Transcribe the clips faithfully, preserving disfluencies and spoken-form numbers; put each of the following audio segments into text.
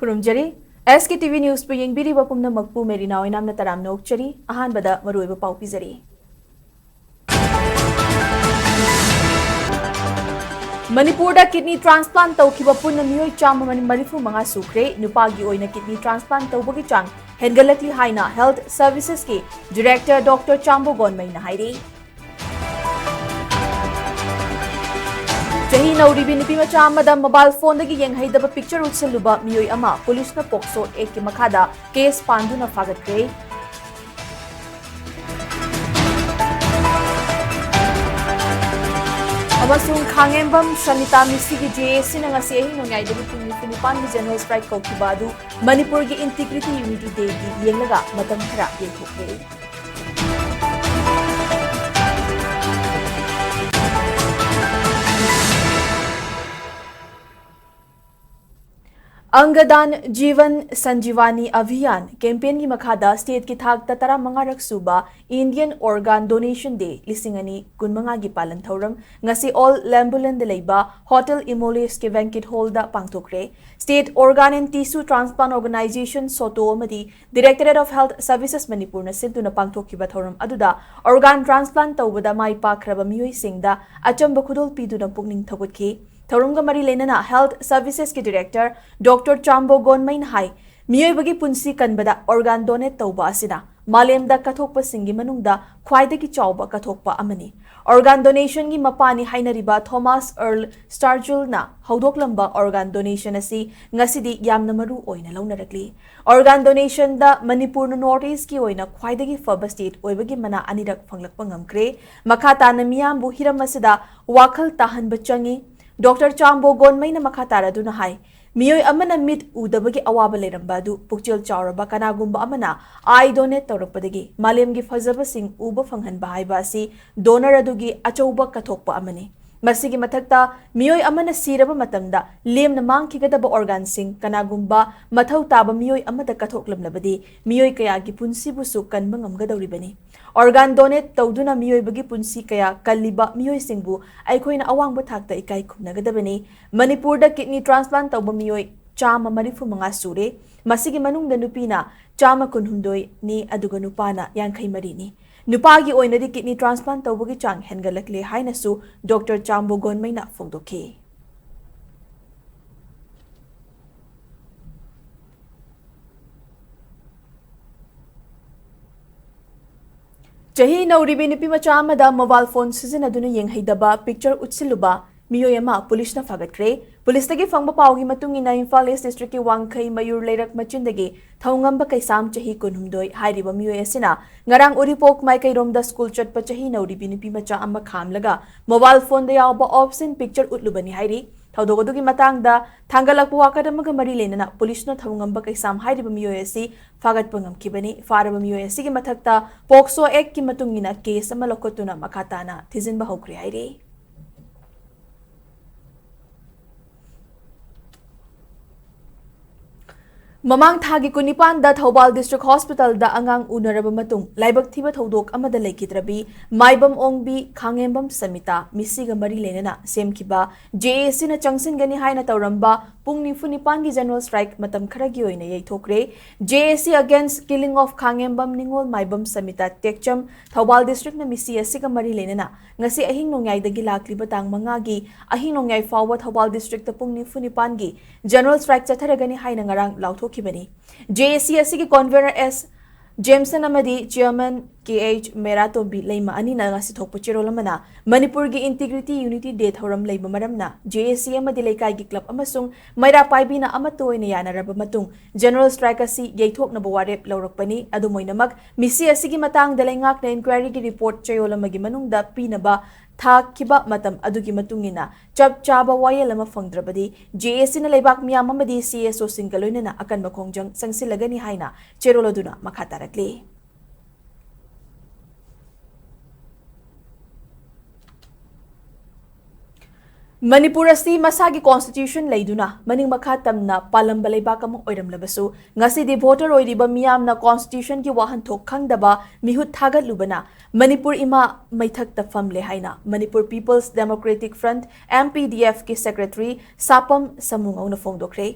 ꯈꯨꯔꯨꯝꯖꯔꯤ꯫ ꯑꯦꯁ ꯀꯦ T V ꯅ꯭ꯌꯨꯁꯄꯨ ꯌꯦꯡꯕꯤꯔꯤꯕ ꯄꯨꯝꯅꯃꯛꯄꯨ Marina ꯑꯣꯏꯅꯥꯝꯅ ꯇꯔꯥꯝꯅ ꯑꯣꯛꯆꯔꯤ꯫ ꯑꯍꯥꯟꯕꯗ ꯃꯔꯨꯑꯣꯏꯕ ꯄꯥꯎ ꯄꯤꯖꯔꯤ꯫ ꯃꯅꯤꯄꯨꯔꯗ ꯀꯤꯗꯅꯤ ꯇ꯭ꯔꯥꯟꯁꯄ꯭ꯂꯥꯟ ꯇꯧꯈꯤꯕ ꯄꯨꯟꯅ ꯃꯤꯑꯣꯏ ꯆꯥꯝꯃ ꯃꯔꯤꯐꯨ ꯃꯉꯥ ꯁꯨꯈ꯭ꯔꯦ꯫ ꯅꯨꯄꯥꯒꯤ ꯑꯣꯏꯅ ꯀꯤꯗꯅꯤ ꯇ꯭ꯔꯥꯟꯁꯄ꯭ꯂꯥꯟ ꯇꯧꯕꯒꯤ ꯆꯥꯡ ꯍꯦꯟꯒꯠꯂꯛꯂꯤ ꯍꯥꯏꯅ ꯍꯦꯜꯊ ꯁꯔꯚꯤꯁꯦꯁꯀꯤ ꯗꯤꯔꯦꯛꯇꯔ ꯗꯣꯛꯇꯔ ꯆꯥꯝꯕꯣ ꯒꯣꯟꯃꯩꯅ ꯍꯥꯏꯔꯤ꯫ ꯆꯍꯤ ꯅꯧꯔꯤꯕꯤ ꯅꯨꯄꯤ ꯃꯆꯥ ꯑꯃꯗ ꯃꯣꯕꯥꯏꯜ ꯐꯣꯟꯗꯒꯤ ꯌꯦꯡꯍꯩꯗꯕ ꯄꯤꯛꯆꯔ ꯎꯠꯁꯜꯂꯨꯕ ꯃꯤꯑꯣꯏ ꯑꯃ ꯄꯨꯂꯤꯁꯅ ꯄꯣꯛꯁꯣ ꯑꯦꯛꯀꯤ ꯃꯈꯥꯗ ꯀꯦꯁ ꯄꯥꯟꯗꯨꯅ ꯐꯥꯒꯠꯈ꯭ꯔꯦ꯫ ꯑꯃꯁꯨꯡ ꯈꯥꯉꯦꯝꯕꯝ ꯁꯅꯤꯇꯥ ꯃꯤꯁꯤꯒꯤ ꯖꯦ ꯑꯦ ꯁꯤꯅ ꯉꯁꯤ ꯑꯍꯤꯡ ꯅꯣꯡꯌꯥꯏꯗꯒꯤ ꯄꯨꯡ ꯅꯤꯐꯨ ꯅꯤꯄꯥꯟꯒꯤ ꯖꯦꯅꯔꯦꯜ ꯁ꯭ꯇ꯭ꯔꯥꯏꯛ ꯀꯧꯈꯤꯕ ꯑꯗꯨ ꯃꯅꯤꯄꯨꯔꯒꯤ ꯏꯟꯇꯤꯒ꯭ꯔꯤꯇꯤ ꯌꯨꯅꯤꯇꯤ ꯗꯦꯒꯤ ꯌꯦꯡꯂꯒ ꯃꯇꯝ ꯈꯔ ꯌꯩꯊꯣꯛꯂꯦ꯫ ꯑꯪꯒꯗꯥꯟ ꯖꯤꯕꯟ ꯁꯟꯖꯤꯋꯥꯅꯤ ꯑꯚꯤꯌꯥꯟ ꯀꯦꯝꯄꯦꯟꯒꯤ ꯃꯈꯥꯗ ꯁ꯭ꯇꯦꯠꯀꯤ ꯊꯥꯛꯇ ꯇꯔꯥꯃꯉꯥꯔꯛ ꯁꯨꯕ ꯏꯟꯗꯤꯌꯟ ꯑꯣꯔꯒꯥꯟ ꯗꯣꯅꯦꯁꯟ ꯗꯦ ꯂꯤꯁꯤꯡ ꯑꯅꯤ ꯀꯨꯟꯃꯉꯥꯒꯤ ꯄꯥꯂꯟ ꯊꯧꯔꯝ ꯉꯁꯤ ꯑꯣꯜ ꯂꯦꯝꯕꯨꯂꯦꯟꯗ ꯂꯩꯕ ꯍꯣꯇꯦꯜ ꯏꯃꯣꯂꯦꯁꯀꯤ ꯕꯦꯡꯀꯦꯠ ꯍꯣꯜꯗ ꯄꯥꯡꯊꯣꯛꯈ꯭ꯔꯦ꯫ State organ and tissue transplant organisation, SOTTO, ꯑꯃꯗꯤ ꯗꯤꯔꯦꯛꯇꯣꯔꯦꯠ ꯑꯣꯐ ꯍꯦꯜꯊ ꯁꯔꯚꯤꯁꯦꯁ ꯃꯅꯤꯄꯨꯔꯅ ꯁꯤꯟꯗꯨꯅ ꯄꯥꯡꯊꯣꯛꯈꯤꯕ ꯊꯧꯔꯝ ꯑꯗꯨꯗ ꯑꯣꯔꯒꯥꯟ ꯇ꯭ꯔꯥꯟꯁꯄ꯭ꯂꯥꯟ ꯇꯧꯕꯗ ꯃꯥꯏ ꯄꯥꯛꯈ꯭ꯔꯕ ꯃꯤꯑꯣꯏꯁꯤꯡꯗ ꯑꯆꯝꯕ ꯈꯨꯗꯣꯜ ꯄꯤꯗꯨꯅ ꯄꯨꯛꯅꯤꯡ ꯊꯧꯒꯠꯈꯤ꯫ ꯊꯧꯔꯝꯒ ꯃꯔꯤ ꯂꯩꯅꯅ ꯍꯦꯜꯊ ꯁꯔꯚꯤꯁꯦꯁꯀꯤ ꯗꯤꯔꯦꯛꯇꯔ ꯗꯣꯛꯇꯔ ꯆꯥꯝꯕꯣ ꯒꯣꯟꯃꯩꯅ ꯍꯥꯏ, ꯃꯤꯑꯣꯏꯕꯒꯤ ꯄꯨꯟꯁꯤ ꯀꯟꯕꯗ ꯑꯣꯔꯒꯥꯟ ꯗꯣꯅꯦꯠ ꯇꯧꯕ ꯑꯁꯤꯅ ꯃꯥꯂꯦꯝꯗ ꯀꯠꯊꯣꯛꯄꯁꯤꯡꯒꯤ ꯃꯅꯨꯡꯗ ꯈ꯭ꯋꯥꯏꯗꯒꯤ ꯆꯥꯎꯕ ꯀꯠꯊꯣꯛꯄ ꯑꯃꯅꯤ꯫ ꯑꯣꯔꯒꯥꯟ ꯗꯣꯅꯦꯁꯟꯒꯤ ꯃꯄꯥꯅꯤ ꯍꯥꯏꯅꯔꯤꯕ ꯊꯣꯃꯥꯁ ꯑꯔꯜ ꯁ꯭ꯇꯥꯔꯖꯨꯜꯅ ꯍꯧꯗꯣꯛꯂꯝꯕ ꯑꯣꯔꯒꯥꯟ ꯗꯣꯅꯦꯁꯟ ꯑꯁꯤ ꯉꯁꯤꯗꯤ ꯌꯥꯝꯅ ꯃꯔꯨ ꯑꯣꯏꯅ ꯂꯧꯅꯔꯛꯂꯤ꯫ ꯑꯣꯔꯒꯥꯟ ꯗꯣꯅꯦꯁꯟꯗ ꯃꯅꯤꯄꯨꯔꯅ ꯅꯣꯔꯊ ꯏꯁ꯭ꯠꯀꯤ ꯑꯣꯏꯅ ꯈ꯭ꯋꯥꯏꯗꯒꯤ ꯐꯕ ꯁ꯭ꯇꯦꯠ ꯑꯣꯏꯕꯒꯤ ꯃꯅꯥ ꯑꯅꯤꯔꯛ ꯐꯪꯂꯛꯄ ꯉꯝꯈ꯭ꯔꯦ꯫ ꯃꯈꯥ ꯇꯥꯅ ꯃꯤꯌꯥꯝꯕꯨ ꯍꯤꯔꯝ ꯑꯁꯤꯗ ꯋꯥꯈꯜ ꯇꯥꯍꯟꯕ ꯆꯪꯏ꯫ ꯗꯣꯛꯇꯔ ꯆꯥꯝꯕꯣ ꯒꯣꯟꯃꯩꯅ ꯃꯈꯥ ꯇꯥꯔꯗꯨꯅ ꯍꯥꯏ, ꯃꯤꯑꯣꯏ ꯑꯃꯅ ꯃꯤꯠ ꯎꯗꯕꯒꯤ ꯑꯋꯥꯕ ꯂꯩꯔꯝꯕ ꯑꯗꯨ ꯄꯨꯛꯆꯦꯜ ꯆꯥꯎꯔꯕ ꯀꯅꯥꯒꯨꯝꯕ ꯑꯃꯅ ꯑꯥꯏ ꯗꯣꯅꯦꯠ ꯇꯧꯔꯛꯄꯗꯒꯤ ꯃꯥꯂꯦꯝꯒꯤ ꯐꯖꯕꯁꯤꯡ ꯎꯕ ꯐꯪꯍꯟꯕ ꯍꯥꯏꯕ ꯑꯁꯤ ꯗꯣꯅꯔ ꯑꯗꯨꯒꯤ ꯑꯆꯧꯕ ꯀꯠꯊꯣꯛꯄ ꯑꯃꯅꯤ꯫ ꯃꯁꯤꯒꯤ ꯃꯊꯛꯇ, ꯃꯤꯑꯣꯏ ꯑꯃꯅ ꯁꯤꯔꯕ ꯃꯇꯝꯗ ꯂꯦꯝꯅ ꯃꯥꯡꯈꯤꯒꯗꯕ ꯑꯣꯔꯒꯥꯟꯁꯤꯡ ꯀꯅꯥꯒꯨꯝꯕ ꯃꯊꯧ ꯇꯥꯕ ꯃꯤꯑꯣꯏ ꯑꯃꯗ ꯀꯠꯊꯣꯛꯂꯝꯂꯕꯗꯤ, ꯃꯤꯑꯣꯏ ꯀꯌꯥꯒꯤ ꯄꯨꯟꯁꯤꯕꯨꯁꯨ ꯀꯟꯕ ꯉꯝꯒꯗꯧꯔꯤꯕꯅꯤ꯫ ꯑꯣꯔꯒꯥꯟ ꯗꯣꯅꯦꯠ ꯇꯧꯗꯨꯅ ꯃꯤꯑꯣꯏꯕꯒꯤ ꯄꯨꯟꯁꯤ ꯀꯌꯥ ꯀꯜꯂꯤꯕ ꯃꯤꯑꯣꯏꯁꯤꯡꯕꯨ ꯑꯩꯈꯣꯏꯅ ꯑꯋꯥꯡꯕ ꯊꯥꯛꯇ ꯏꯀꯥꯏ ꯈꯨꯝꯅꯒꯗꯕꯅꯤ꯫ ꯃꯅꯤꯄꯨꯔꯗ ꯀꯤꯗꯅꯤ ꯇ꯭ꯔꯥꯟꯁꯄ꯭ꯂꯥꯟ ꯇꯧꯕ ꯃꯤꯑꯣꯏ ꯆꯥꯝꯃ ꯃꯔꯤꯐꯨ ꯃꯉꯥ ꯁꯨꯔꯦ꯫ ꯃꯁꯤꯒꯤ ꯃꯅꯨꯡꯗ ꯅꯨꯄꯤꯅ ꯆꯥꯝꯃ ꯀꯨꯟꯍꯨꯝꯗꯣꯏꯅꯤ, ꯑꯗꯨꯒ ꯅꯨꯄꯥꯅ ꯌꯥꯡꯈꯩ ꯃꯔꯤꯅꯤ꯫ ꯅꯨꯄꯥꯒꯤ ꯑꯣꯏꯅꯗꯤ kidney transplant ꯇꯧꯕꯒꯤ ꯆꯥꯡ ꯍꯦꯟꯒꯠꯂꯛꯂꯦ ꯍꯥꯏꯅꯁꯨ ꯗꯣꯛꯇꯔ ꯆꯥꯝꯕꯣ ꯒꯣꯟꯃꯩꯅ ꯐꯣꯡꯗꯣꯛꯈꯤ꯫ ꯆꯍꯤ ꯅꯧꯔꯤꯕꯤ ꯅꯨꯄꯤ ꯃꯆꯥ ꯑꯃꯗ mobile phone ꯁꯤꯖꯤꯟꯅꯗꯨꯅ ꯌꯦꯡꯍꯩꯗꯕ picture ꯎꯠꯁꯤꯜꯂꯨꯕ ꯃꯤꯑꯣꯏ ꯑꯃ ꯄꯨꯂꯤꯁꯅ ꯐꯥꯒꯠꯈ꯭ꯔꯦ꯫ ꯄꯨꯂꯤꯁꯇꯒꯤ ꯐꯪꯕ ꯄꯥꯎꯒꯤ ꯃꯇꯨꯡ ꯏꯟꯅ, ꯏꯝꯐꯥꯜ ꯏꯁ ꯗꯤꯁꯇ꯭ꯔꯤꯛꯀꯤ ꯋꯥꯡꯈꯩ ꯃꯌꯨꯔ ꯂꯩꯔꯛ ꯃꯆꯤꯟꯗꯒꯤ ꯊꯧꯉꯝꯕ ꯀꯩꯁꯥꯝ, ꯆꯍꯤ ꯀꯨꯟꯍꯨꯝꯗꯣꯏ ꯍꯥꯏꯔꯤꯕ ꯃꯤꯑꯣꯏ ꯑꯁꯤꯅ ꯉꯔꯥꯡ ꯎꯔꯤꯄꯣꯛ ꯃꯥꯏꯀꯩꯔꯣꯝꯗ ꯁ꯭ꯀꯨꯜ ꯆꯠꯄ ꯆꯍꯤ ꯅꯧꯔꯤꯕꯤ ꯅꯨꯄꯤ ꯃꯆꯥ ꯑꯃ ꯈꯥꯝꯂꯒ mobile phoneꯗ ꯌꯥꯎꯕ obscene picture ꯎꯠꯂꯨꯕꯅꯤ ꯍꯥꯏꯔꯤ꯫ ꯊꯧꯗꯣꯛ ꯑꯗꯨꯒꯤ ꯃꯇꯥꯡꯗ ꯊꯥꯡꯒꯠꯂꯛꯄ ꯋꯥꯀꯠ ꯑꯃꯒ ꯃꯔꯤ ꯂꯩꯅꯅ ꯄꯨꯂꯤꯁꯅ ꯊꯧꯉꯝꯕ ꯀꯩꯁꯥꯝ ꯍꯥꯏꯔꯤꯕ ꯃꯤꯑꯣꯏ ꯑꯁꯤ ꯐꯥꯒꯠꯄ ꯉꯝꯈꯤꯕꯅꯤ꯫ ꯐꯥꯔꯕ ꯃꯤꯑꯣꯏ ꯑꯁꯤꯒꯤ ꯃꯊꯛꯇ POCSO Actꯀꯤ ꯃꯇꯨꯡ ꯏꯟꯅ case ꯑꯃ ꯂꯧꯈꯠꯇꯨꯅ ꯃꯈꯥ ꯇꯥꯅ ꯊꯤꯖꯤꯟꯕ ꯍꯧꯈ꯭ꯔꯦ ꯍꯥꯏꯔꯤ꯫ ꯃꯃꯥꯡ ꯊꯥꯒꯤ ꯀꯨꯟꯅꯤꯄꯥꯟꯗ ꯊꯧꯕꯥꯜ District Hospitalꯗ ꯑꯉꯥꯡ ꯎꯅꯔꯕ ꯃꯇꯨꯡ ꯂꯥꯏꯕꯛ ꯊꯤꯕ ꯊꯧꯗꯣꯛ ꯑꯃꯗ ꯂꯩꯈꯤꯗ꯭ꯔꯕꯤ ꯃꯥꯏꯕꯝ ꯑꯣꯡꯕꯤ ꯈꯥꯡꯉꯦꯝꯕꯝ ꯁꯃꯤꯇꯥ ꯃꯤꯁꯤꯒ ꯃꯔꯤ ꯂꯩꯅꯅ ꯁꯦꯝꯈꯤꯕ JACꯅ ꯆꯪꯁꯤꯟꯒꯅꯤ ꯍꯥꯏꯅ ꯇꯧꯔꯝꯕ ꯄꯨꯡ ꯅꯤꯐꯨ ꯅꯤꯄꯥꯟꯒꯤ general strike ꯃꯇꯝ ꯈꯔꯒꯤ ꯑꯣꯏꯅ ꯌꯩꯊꯣꯛꯈ꯭ꯔꯦ꯫ JAC against killing of ꯈꯥꯡꯉꯦꯝꯕꯝ ꯅꯤꯉꯣꯜ ꯃꯥꯏꯕꯝ ꯁꯃꯤꯇꯥ ꯇꯦꯛꯆꯝ ꯊꯧꯕꯥꯜ Districtꯅ ꯃꯤꯁꯤ ꯑꯁꯤꯒ ꯃꯔꯤ ꯂꯩꯅꯅ ꯉꯁꯤ ꯑꯍꯤꯡ ꯅꯣꯡꯌꯥꯏꯗꯒꯤ ꯂꯥꯛꯂꯤꯕ ꯇꯥꯡ ꯃꯉꯥꯒꯤ ꯑꯍꯤꯡ ꯅꯣꯡꯌꯥꯏ ꯐꯥꯎꯕ ꯊꯧꯕꯥꯜ Districtꯇ ꯄꯨꯡ ꯅꯤꯐꯨ ꯅꯤꯄꯥꯟꯒꯤ general strike ꯆꯠꯊꯔꯒꯅꯤ ꯍꯥꯏꯅ ꯉꯔꯥꯡ ꯂꯥꯎꯊꯣꯛꯈꯤꯕꯅꯤ꯫ JAC ꯑꯁꯤꯒꯤ convener S ꯖꯦꯝꯁꯟ ꯑꯃꯗꯤ chairman Kh ꯃꯦꯔꯥꯇꯣꯝꯕꯤ ꯂꯩꯃ ꯑꯅꯤꯅ ꯉꯁꯤ ꯊꯣꯛꯄ ꯆꯦꯔꯣꯜ ꯑꯃꯅ ꯃꯅꯤꯄꯨꯔꯒꯤ Integrity Unity Day ꯊꯧꯔꯝ ꯂꯩꯕ ꯃꯔꯝꯅ JAC ꯑꯃꯗꯤ ꯂꯩꯀꯥꯏꯒꯤ club ꯑꯃꯁꯨꯡ ꯃꯩꯔꯥ ꯄꯥꯏꯕꯤꯅ ꯑꯃꯠꯇ ꯑꯣꯏꯅ ꯌꯥꯅꯔꯕ ꯃꯇꯨꯡ general strike ꯑꯁꯤ ꯌꯩꯊꯣꯛꯅꯕ ꯋꯥꯔꯦꯞ ꯂꯧꯔꯛꯄꯅꯤ꯫ ꯑꯗꯨꯝ ꯑꯣꯏꯅꯃꯛ, ꯃꯤꯁꯤ ꯑꯁꯤꯒꯤ ꯃꯇꯥꯡꯗ ꯂꯩꯉꯥꯛꯅ inquiryꯒꯤ report ꯆꯌꯣꯜ ꯑꯃꯒꯤ ꯃꯅꯨꯡꯗ ꯄꯤꯅꯕ ꯊꯥꯈꯤꯕ ꯃꯇꯝ ꯑꯗꯨꯒꯤ ꯃꯇꯨꯡ ꯏꯟꯅ ꯆꯞ ꯆꯥꯕ ꯋꯥꯌꯦꯜ ꯑꯃ ꯐꯪꯗ꯭ꯔꯕꯗꯤ JACꯅ ꯂꯩꯕꯥꯛ ꯃꯤꯌꯥꯝ ꯑꯃꯗꯤ CSOꯁꯤꯡꯒ ꯂꯣꯏꯅꯅ ꯑꯀꯟꯕ ꯈꯣꯡꯖꯪ ꯆꯪꯁꯤꯜꯂꯒꯅꯤ ꯍꯥꯏꯅ ꯆꯦꯔꯣꯜ ꯑꯗꯨꯅ ꯃꯈꯥ ꯇꯥꯔꯛꯂꯤ꯫ ꯃꯅꯤꯄꯨꯔ ꯑꯁꯤ ꯃꯁꯥꯒꯤ constitution ꯂꯩꯗꯨꯅ ꯃꯅꯤꯡ ꯃꯈꯥ ꯇꯝꯅ ꯄꯥꯜꯂꯝꯕ ꯂꯩꯕꯥꯛ ꯑꯃ ꯑꯣꯏꯔꯝꯂꯕꯁꯨ, ꯉꯁꯤꯗꯤ voter ꯑꯣꯏꯔꯤꯕ ꯃꯤꯌꯥꯝꯅ constitutionꯒꯤ ꯋꯥꯍꯟꯊꯣꯛ ꯈꯪꯗꯕ ꯃꯤꯍꯨꯠ ꯊꯥꯒꯠꯂꯨꯕꯅ ꯃꯅꯤꯄꯨꯔ ꯏꯃꯥ ꯃꯩꯊꯛꯇ ꯐꯝꯂꯦ ꯍꯥꯏꯅ Manipur People's Democratic Front, MPDFꯀꯤ secretary ꯁꯥꯄꯝ ꯁꯃꯨꯉꯧꯅ ꯐꯣꯡꯗꯣꯛꯈ꯭ꯔꯦ꯫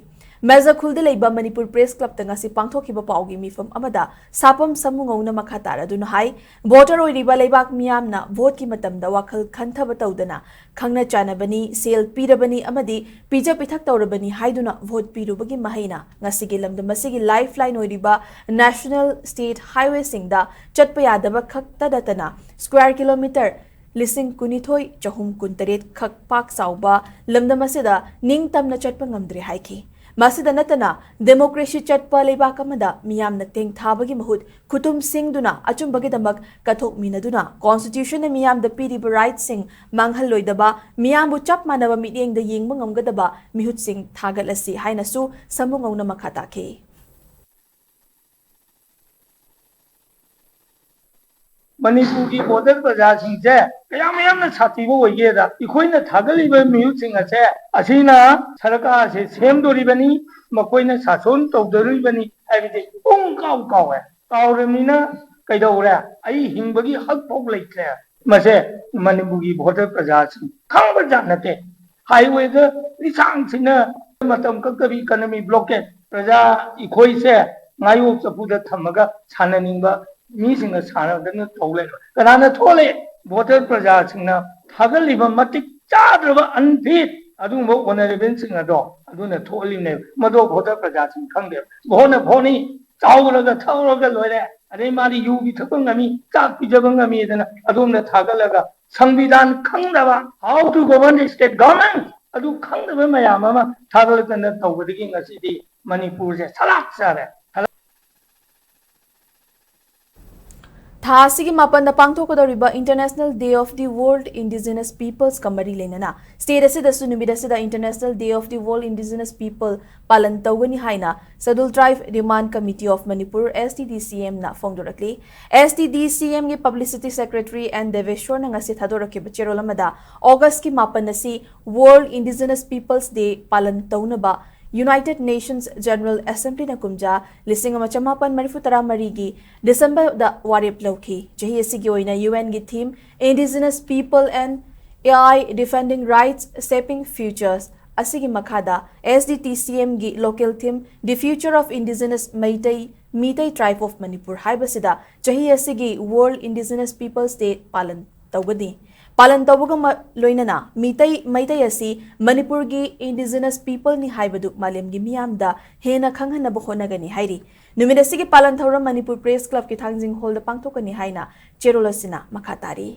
ꯃꯦꯖꯈꯨꯜꯗ ꯂꯩꯕ ꯃꯅꯤꯄꯨꯔ ꯄ꯭ꯔꯦꯁ ꯀ꯭ꯂꯕꯇ ꯉꯁꯤ ꯄꯥꯡꯊꯣꯛꯈꯤꯕ ꯄꯥꯎꯒꯤ ꯃꯤꯐꯝ ꯑꯃꯗ ꯁꯥꯄꯝ ꯁꯃꯨꯉꯧꯅ ꯃꯈꯥ ꯇꯥꯔꯗꯨꯅ ꯍꯥꯏ, ꯚꯣꯇꯔ ꯑꯣꯏꯔꯤꯕ ꯂꯩꯕꯥꯛ ꯃꯤꯌꯥꯝꯅ ꯚꯣꯠꯀꯤ ꯃꯇꯝꯗ ꯋꯥꯈꯜ ꯈꯟꯊꯕ ꯇꯧꯗꯅ ꯈꯪꯅ ꯆꯥꯟꯅꯕꯅꯤ, ꯁꯦꯜ ꯄꯤꯔꯕꯅꯤ ꯑꯃꯗꯤ ꯄꯤꯖ ꯄꯤꯊꯛ ꯇꯧꯔꯕꯅꯤ ꯍꯥꯏꯗꯨꯅ ꯚꯣꯠ ꯄꯤꯔꯨꯕꯒꯤ ꯃꯍꯩꯅ ꯉꯁꯤꯒꯤ ꯂꯝꯗꯝ ꯑꯁꯤꯒꯤ ꯂꯥꯏꯐ ꯂꯥꯏꯟ ꯑꯣꯏꯔꯤꯕ ꯅꯦꯁꯅꯦꯜ ꯁ꯭ꯇꯦꯠ ꯍꯥꯏꯋꯦꯁꯤꯡꯗ ꯆꯠꯄ ꯌꯥꯗꯕ ꯈꯛꯇ ꯅꯠꯇꯅ ꯁ꯭ꯀ꯭ꯋꯥꯔ ꯀꯤꯂꯣꯃꯤꯇꯔ ꯂꯤꯁꯤꯡ ꯀꯨꯟꯅꯤꯊꯣꯏ ꯆꯍꯨꯝ ꯀꯨꯟꯇꯔꯦꯠ ꯈꯛ ꯄꯥꯛ ꯆꯥꯎꯕ ꯂꯝꯗꯝ ꯑꯁꯤꯗ ꯅꯤꯡꯇꯝꯅ ꯆꯠꯄ ꯉꯝꯗ꯭ꯔꯦ ꯍꯥꯏꯈꯤ꯫ ꯃꯁꯤꯗ ꯅꯠꯇꯅ ꯗꯦꯃꯣꯀ꯭ꯔꯦꯁꯤ ꯆꯠꯄ ꯂꯩꯕꯥꯛ ꯑꯃꯗ ꯃꯤꯌꯥꯝꯅ ꯇꯦꯡꯊꯥꯕꯒꯤ ꯃꯍꯨꯠ ꯈꯨꯇꯨꯝ ꯁꯤꯡꯗꯨꯅ ꯑꯆꯨꯝꯕꯒꯤꯗꯃꯛ ꯀꯠꯊꯣꯛꯃꯤꯟꯅꯗꯨꯅ ꯀꯣꯟꯁꯇꯤꯇ꯭ꯌꯨꯁꯟꯅ ꯃꯤꯌꯥꯝꯗ ꯄꯤꯔꯤꯕ ꯔꯥꯏꯠꯁꯤꯡ ꯃꯥꯡꯍꯜꯂꯣꯏꯗꯕ, ꯃꯤꯌꯥꯝꯕꯨ ꯆꯞ ꯃꯥꯟꯅꯕ ꯃꯤꯠꯌꯦꯡꯗ ꯌꯦꯡꯕ ꯉꯝꯒꯗꯕ ꯃꯤꯍꯨꯠꯁꯤꯡ ꯊꯥꯒꯠꯂꯁꯤ ꯍꯥꯏꯅꯁꯨ ꯁꯃꯨꯉꯧꯅ ꯃꯈꯥ ꯇꯥꯈꯤ꯫ ꯃꯅꯤꯄꯨꯔꯒꯤ ꯚꯣꯇꯔ ꯄ꯭ꯔꯖꯥꯁꯤꯡꯁꯦ ꯀꯌꯥꯝ ꯌꯥꯝꯅ ꯁꯥꯊꯤꯕ ꯑꯣꯏꯒꯦꯗ, ꯑꯩꯈꯣꯏꯅ ꯊꯥꯒꯠꯂꯤꯕ ꯃꯤꯍꯨꯠꯁꯤꯡ ꯑꯁꯦ, ꯑꯁꯤꯅ ꯁꯔꯀꯥꯔꯁꯦ ꯁꯦꯝꯗꯣꯔꯤꯕꯅꯤ, ꯃꯈꯣꯏꯅ ꯁꯥꯁꯣꯟ ꯇꯧꯗꯣꯔꯤꯕꯅꯤ ꯍꯥꯏꯕꯗꯤ ꯄꯨꯡ ꯀꯥꯎ ꯀꯥꯎꯋꯦ꯫ ꯀꯥꯎꯔꯕꯅꯤꯅ ꯀꯩꯗꯧꯔꯦ? ꯑꯩ ꯍꯤꯡꯕꯒꯤ ꯍꯛ ꯐꯥꯎ ꯂꯩꯇ꯭ꯔꯦ꯫ ꯃꯁꯦ ꯃꯅꯤꯄꯨꯔꯒꯤ ꯚꯣꯇꯔ ꯄ꯭ꯔꯖꯥꯁꯤꯡ ꯈꯪꯕ ꯖꯥꯠ ꯅꯠꯇꯦ꯫ ꯍꯥꯏꯋꯦꯗ ꯂꯤꯁꯥꯡ ꯁꯤꯠꯅ ꯃꯇꯝ ꯀꯛꯇꯕꯤ ꯏꯀꯅꯃꯤ ꯕ꯭ꯂꯣꯀꯦꯠ, ꯄ꯭ꯔꯖꯥ ꯑꯩꯈꯣꯏꯁꯦ ꯉꯥꯌꯣꯛ ꯆꯐꯨꯗ ꯊꯝꯃꯒ ꯁꯥꯟꯅꯅꯤꯡꯕ ꯃꯤꯁꯤꯡꯅ ꯁꯥꯟꯅꯗꯅ ꯇꯧ ꯂꯩꯕ꯫ ꯀꯅꯥꯅ ꯊꯣꯛꯍꯜꯂꯦ? ꯚꯣꯇꯔ ꯄ꯭ꯔꯖꯥꯁꯤꯡꯅ ꯊꯥꯒꯠꯂꯤꯕ ꯃꯇꯤꯛ ꯆꯥꯗ꯭ꯔꯕ ꯑꯟꯐꯤꯠ ꯑꯗꯨꯒꯨꯝꯕ ꯑꯣꯅꯔꯦꯕꯜꯁꯤꯡ ꯑꯗꯣ ꯑꯗꯨꯅ ꯊꯣꯛꯍꯜꯂꯤꯕꯅꯦꯕ꯫ ꯃꯗꯣ ꯚꯣꯇꯔ ꯄ꯭ꯔꯖꯥꯁꯤꯡ ꯈꯪꯗꯦꯕ꯫ ꯚꯣꯠꯅ ꯚꯣꯠꯅꯤ, ꯆꯥꯎꯔꯒ ꯊꯛꯎꯔꯒ ꯂꯣꯏꯔꯦ, ꯑꯗꯩ ꯃꯥꯗꯤ ꯌꯨꯕꯤ ꯊꯛꯄ ꯉꯝꯃꯤ, ꯆꯥꯛ ꯄꯤꯖꯕ ꯉꯝꯃꯤ ꯑꯗꯨꯅ ꯑꯗꯣꯝꯗ ꯊꯥꯒꯠꯂꯒ ꯁꯪꯕꯤꯙꯥꯟ ꯈꯪꯗꯕ, how to govern the state government ꯑꯗꯨ ꯈꯪꯗꯕ ꯃꯌꯥꯝ ꯑꯃ ꯊꯥꯒꯠꯂꯛꯇꯅ ꯇꯧꯕꯗꯒꯤ ꯉꯁꯤꯗꯤ ꯃꯅꯤꯄꯨꯔꯁꯦ ꯁꯂꯥꯛ ꯆꯥꯔꯦ꯫ ꯊꯥ ꯑꯁꯤꯒꯤ ꯃꯥꯄꯟꯗ ꯄꯥꯡꯊꯣꯛꯀꯗꯧꯔꯤꯕ International Day of the World Indigenous Peoples ꯀ ꯃꯔꯤ ꯂꯩꯅꯅ ꯁ꯭ꯇꯦꯠ ꯑꯁꯤꯗꯁꯨ ꯅꯨꯃꯤꯠ ꯑꯁꯤꯗ International Day of the World Indigenous People ꯄꯥꯂꯟ ꯇꯧꯒꯅꯤ ꯍꯥꯏꯅ Scheduled Tribe Demand Committee of Manipur, S T D C M ꯅ ꯐꯣꯡꯗꯣꯔꯛꯂꯤ꯫ S T D C M ꯒꯤ ꯄꯕ꯭ꯂꯤꯁꯤꯇꯤ ꯁꯦꯀ꯭ꯔꯦꯇꯔꯤ ꯑꯦꯟ ꯗꯦꯕꯦꯁ꯭ꯋꯔꯅ ꯉꯁꯤ ꯊꯥꯗꯣꯔꯛꯈꯤꯕ ꯆꯦꯔꯣꯜ ꯑꯃꯗ ꯑꯣꯒꯁꯀꯤ ꯃꯥꯄꯟ ꯑꯁꯤ World Indigenous Peoples Day ꯄꯥꯂꯟ ꯇꯧꯅꯕ United Nations General Assembly ꯅ ꯀꯨꯝꯖꯥ ꯂꯤꯁꯤꯡ ꯑꯃ ꯆꯃꯥꯄꯟ ꯃꯔꯤꯐꯨ ꯇꯔꯥ ꯃꯔꯤꯒꯤ ꯗꯤꯁꯦꯝꯕꯔꯗ ꯋꯥꯔꯦꯞ ꯂꯧꯈꯤ꯫ ꯆꯍꯤ ꯑꯁꯤꯒꯤ ꯑꯣꯏꯅ U N ꯒꯤ theme Indigenous People and A I Defending Rights, Shaping Futures ꯑꯁꯤꯒꯤ ꯃꯈꯥꯗ S D T C Mꯒꯤ local theme The Future of Indigenous Meitei, Meitei Tribe of Manipur ꯍꯥꯏꯕꯁꯤꯗ ꯆꯍꯤ ꯑꯁꯤꯒꯤ World Indigenous Peoples Day ꯄꯥꯂꯟ ꯇꯧꯒꯅꯤ꯫ ꯄꯥꯂꯟ ꯇꯧꯕꯒ ꯃ-, ꯂꯣꯏꯅꯅ ꯃꯤꯇꯩ, ꯃꯩꯇꯩ ꯑꯁꯤ ꯃꯅꯤꯄꯨꯔꯒꯤ indigenous peopleꯅꯤ ꯍꯥꯏꯕꯗꯨ ꯃꯥꯂꯦꯝꯒꯤ ꯃꯤꯌꯥꯝꯗ ꯍꯦꯟꯅ ꯈꯪꯍꯟꯅꯕ ꯍꯣꯠꯅꯒꯅꯤ ꯍꯥꯏꯔꯤ꯫ ꯅꯨꯃꯤꯠ ꯑꯁꯤꯒꯤ ꯄꯥꯂꯟ ꯊꯧꯔꯝ ꯃꯅꯤꯄꯨꯔ Press Clubꯀꯤ ꯊꯥꯡꯖꯤꯡ hallꯗ ꯄꯥꯡꯊꯣꯛꯀꯅꯤ ꯍꯥꯏꯅ ꯆꯦꯔꯣꯜ ꯑꯁꯤꯅ ꯃꯈꯥ ꯇꯥꯔꯤ꯫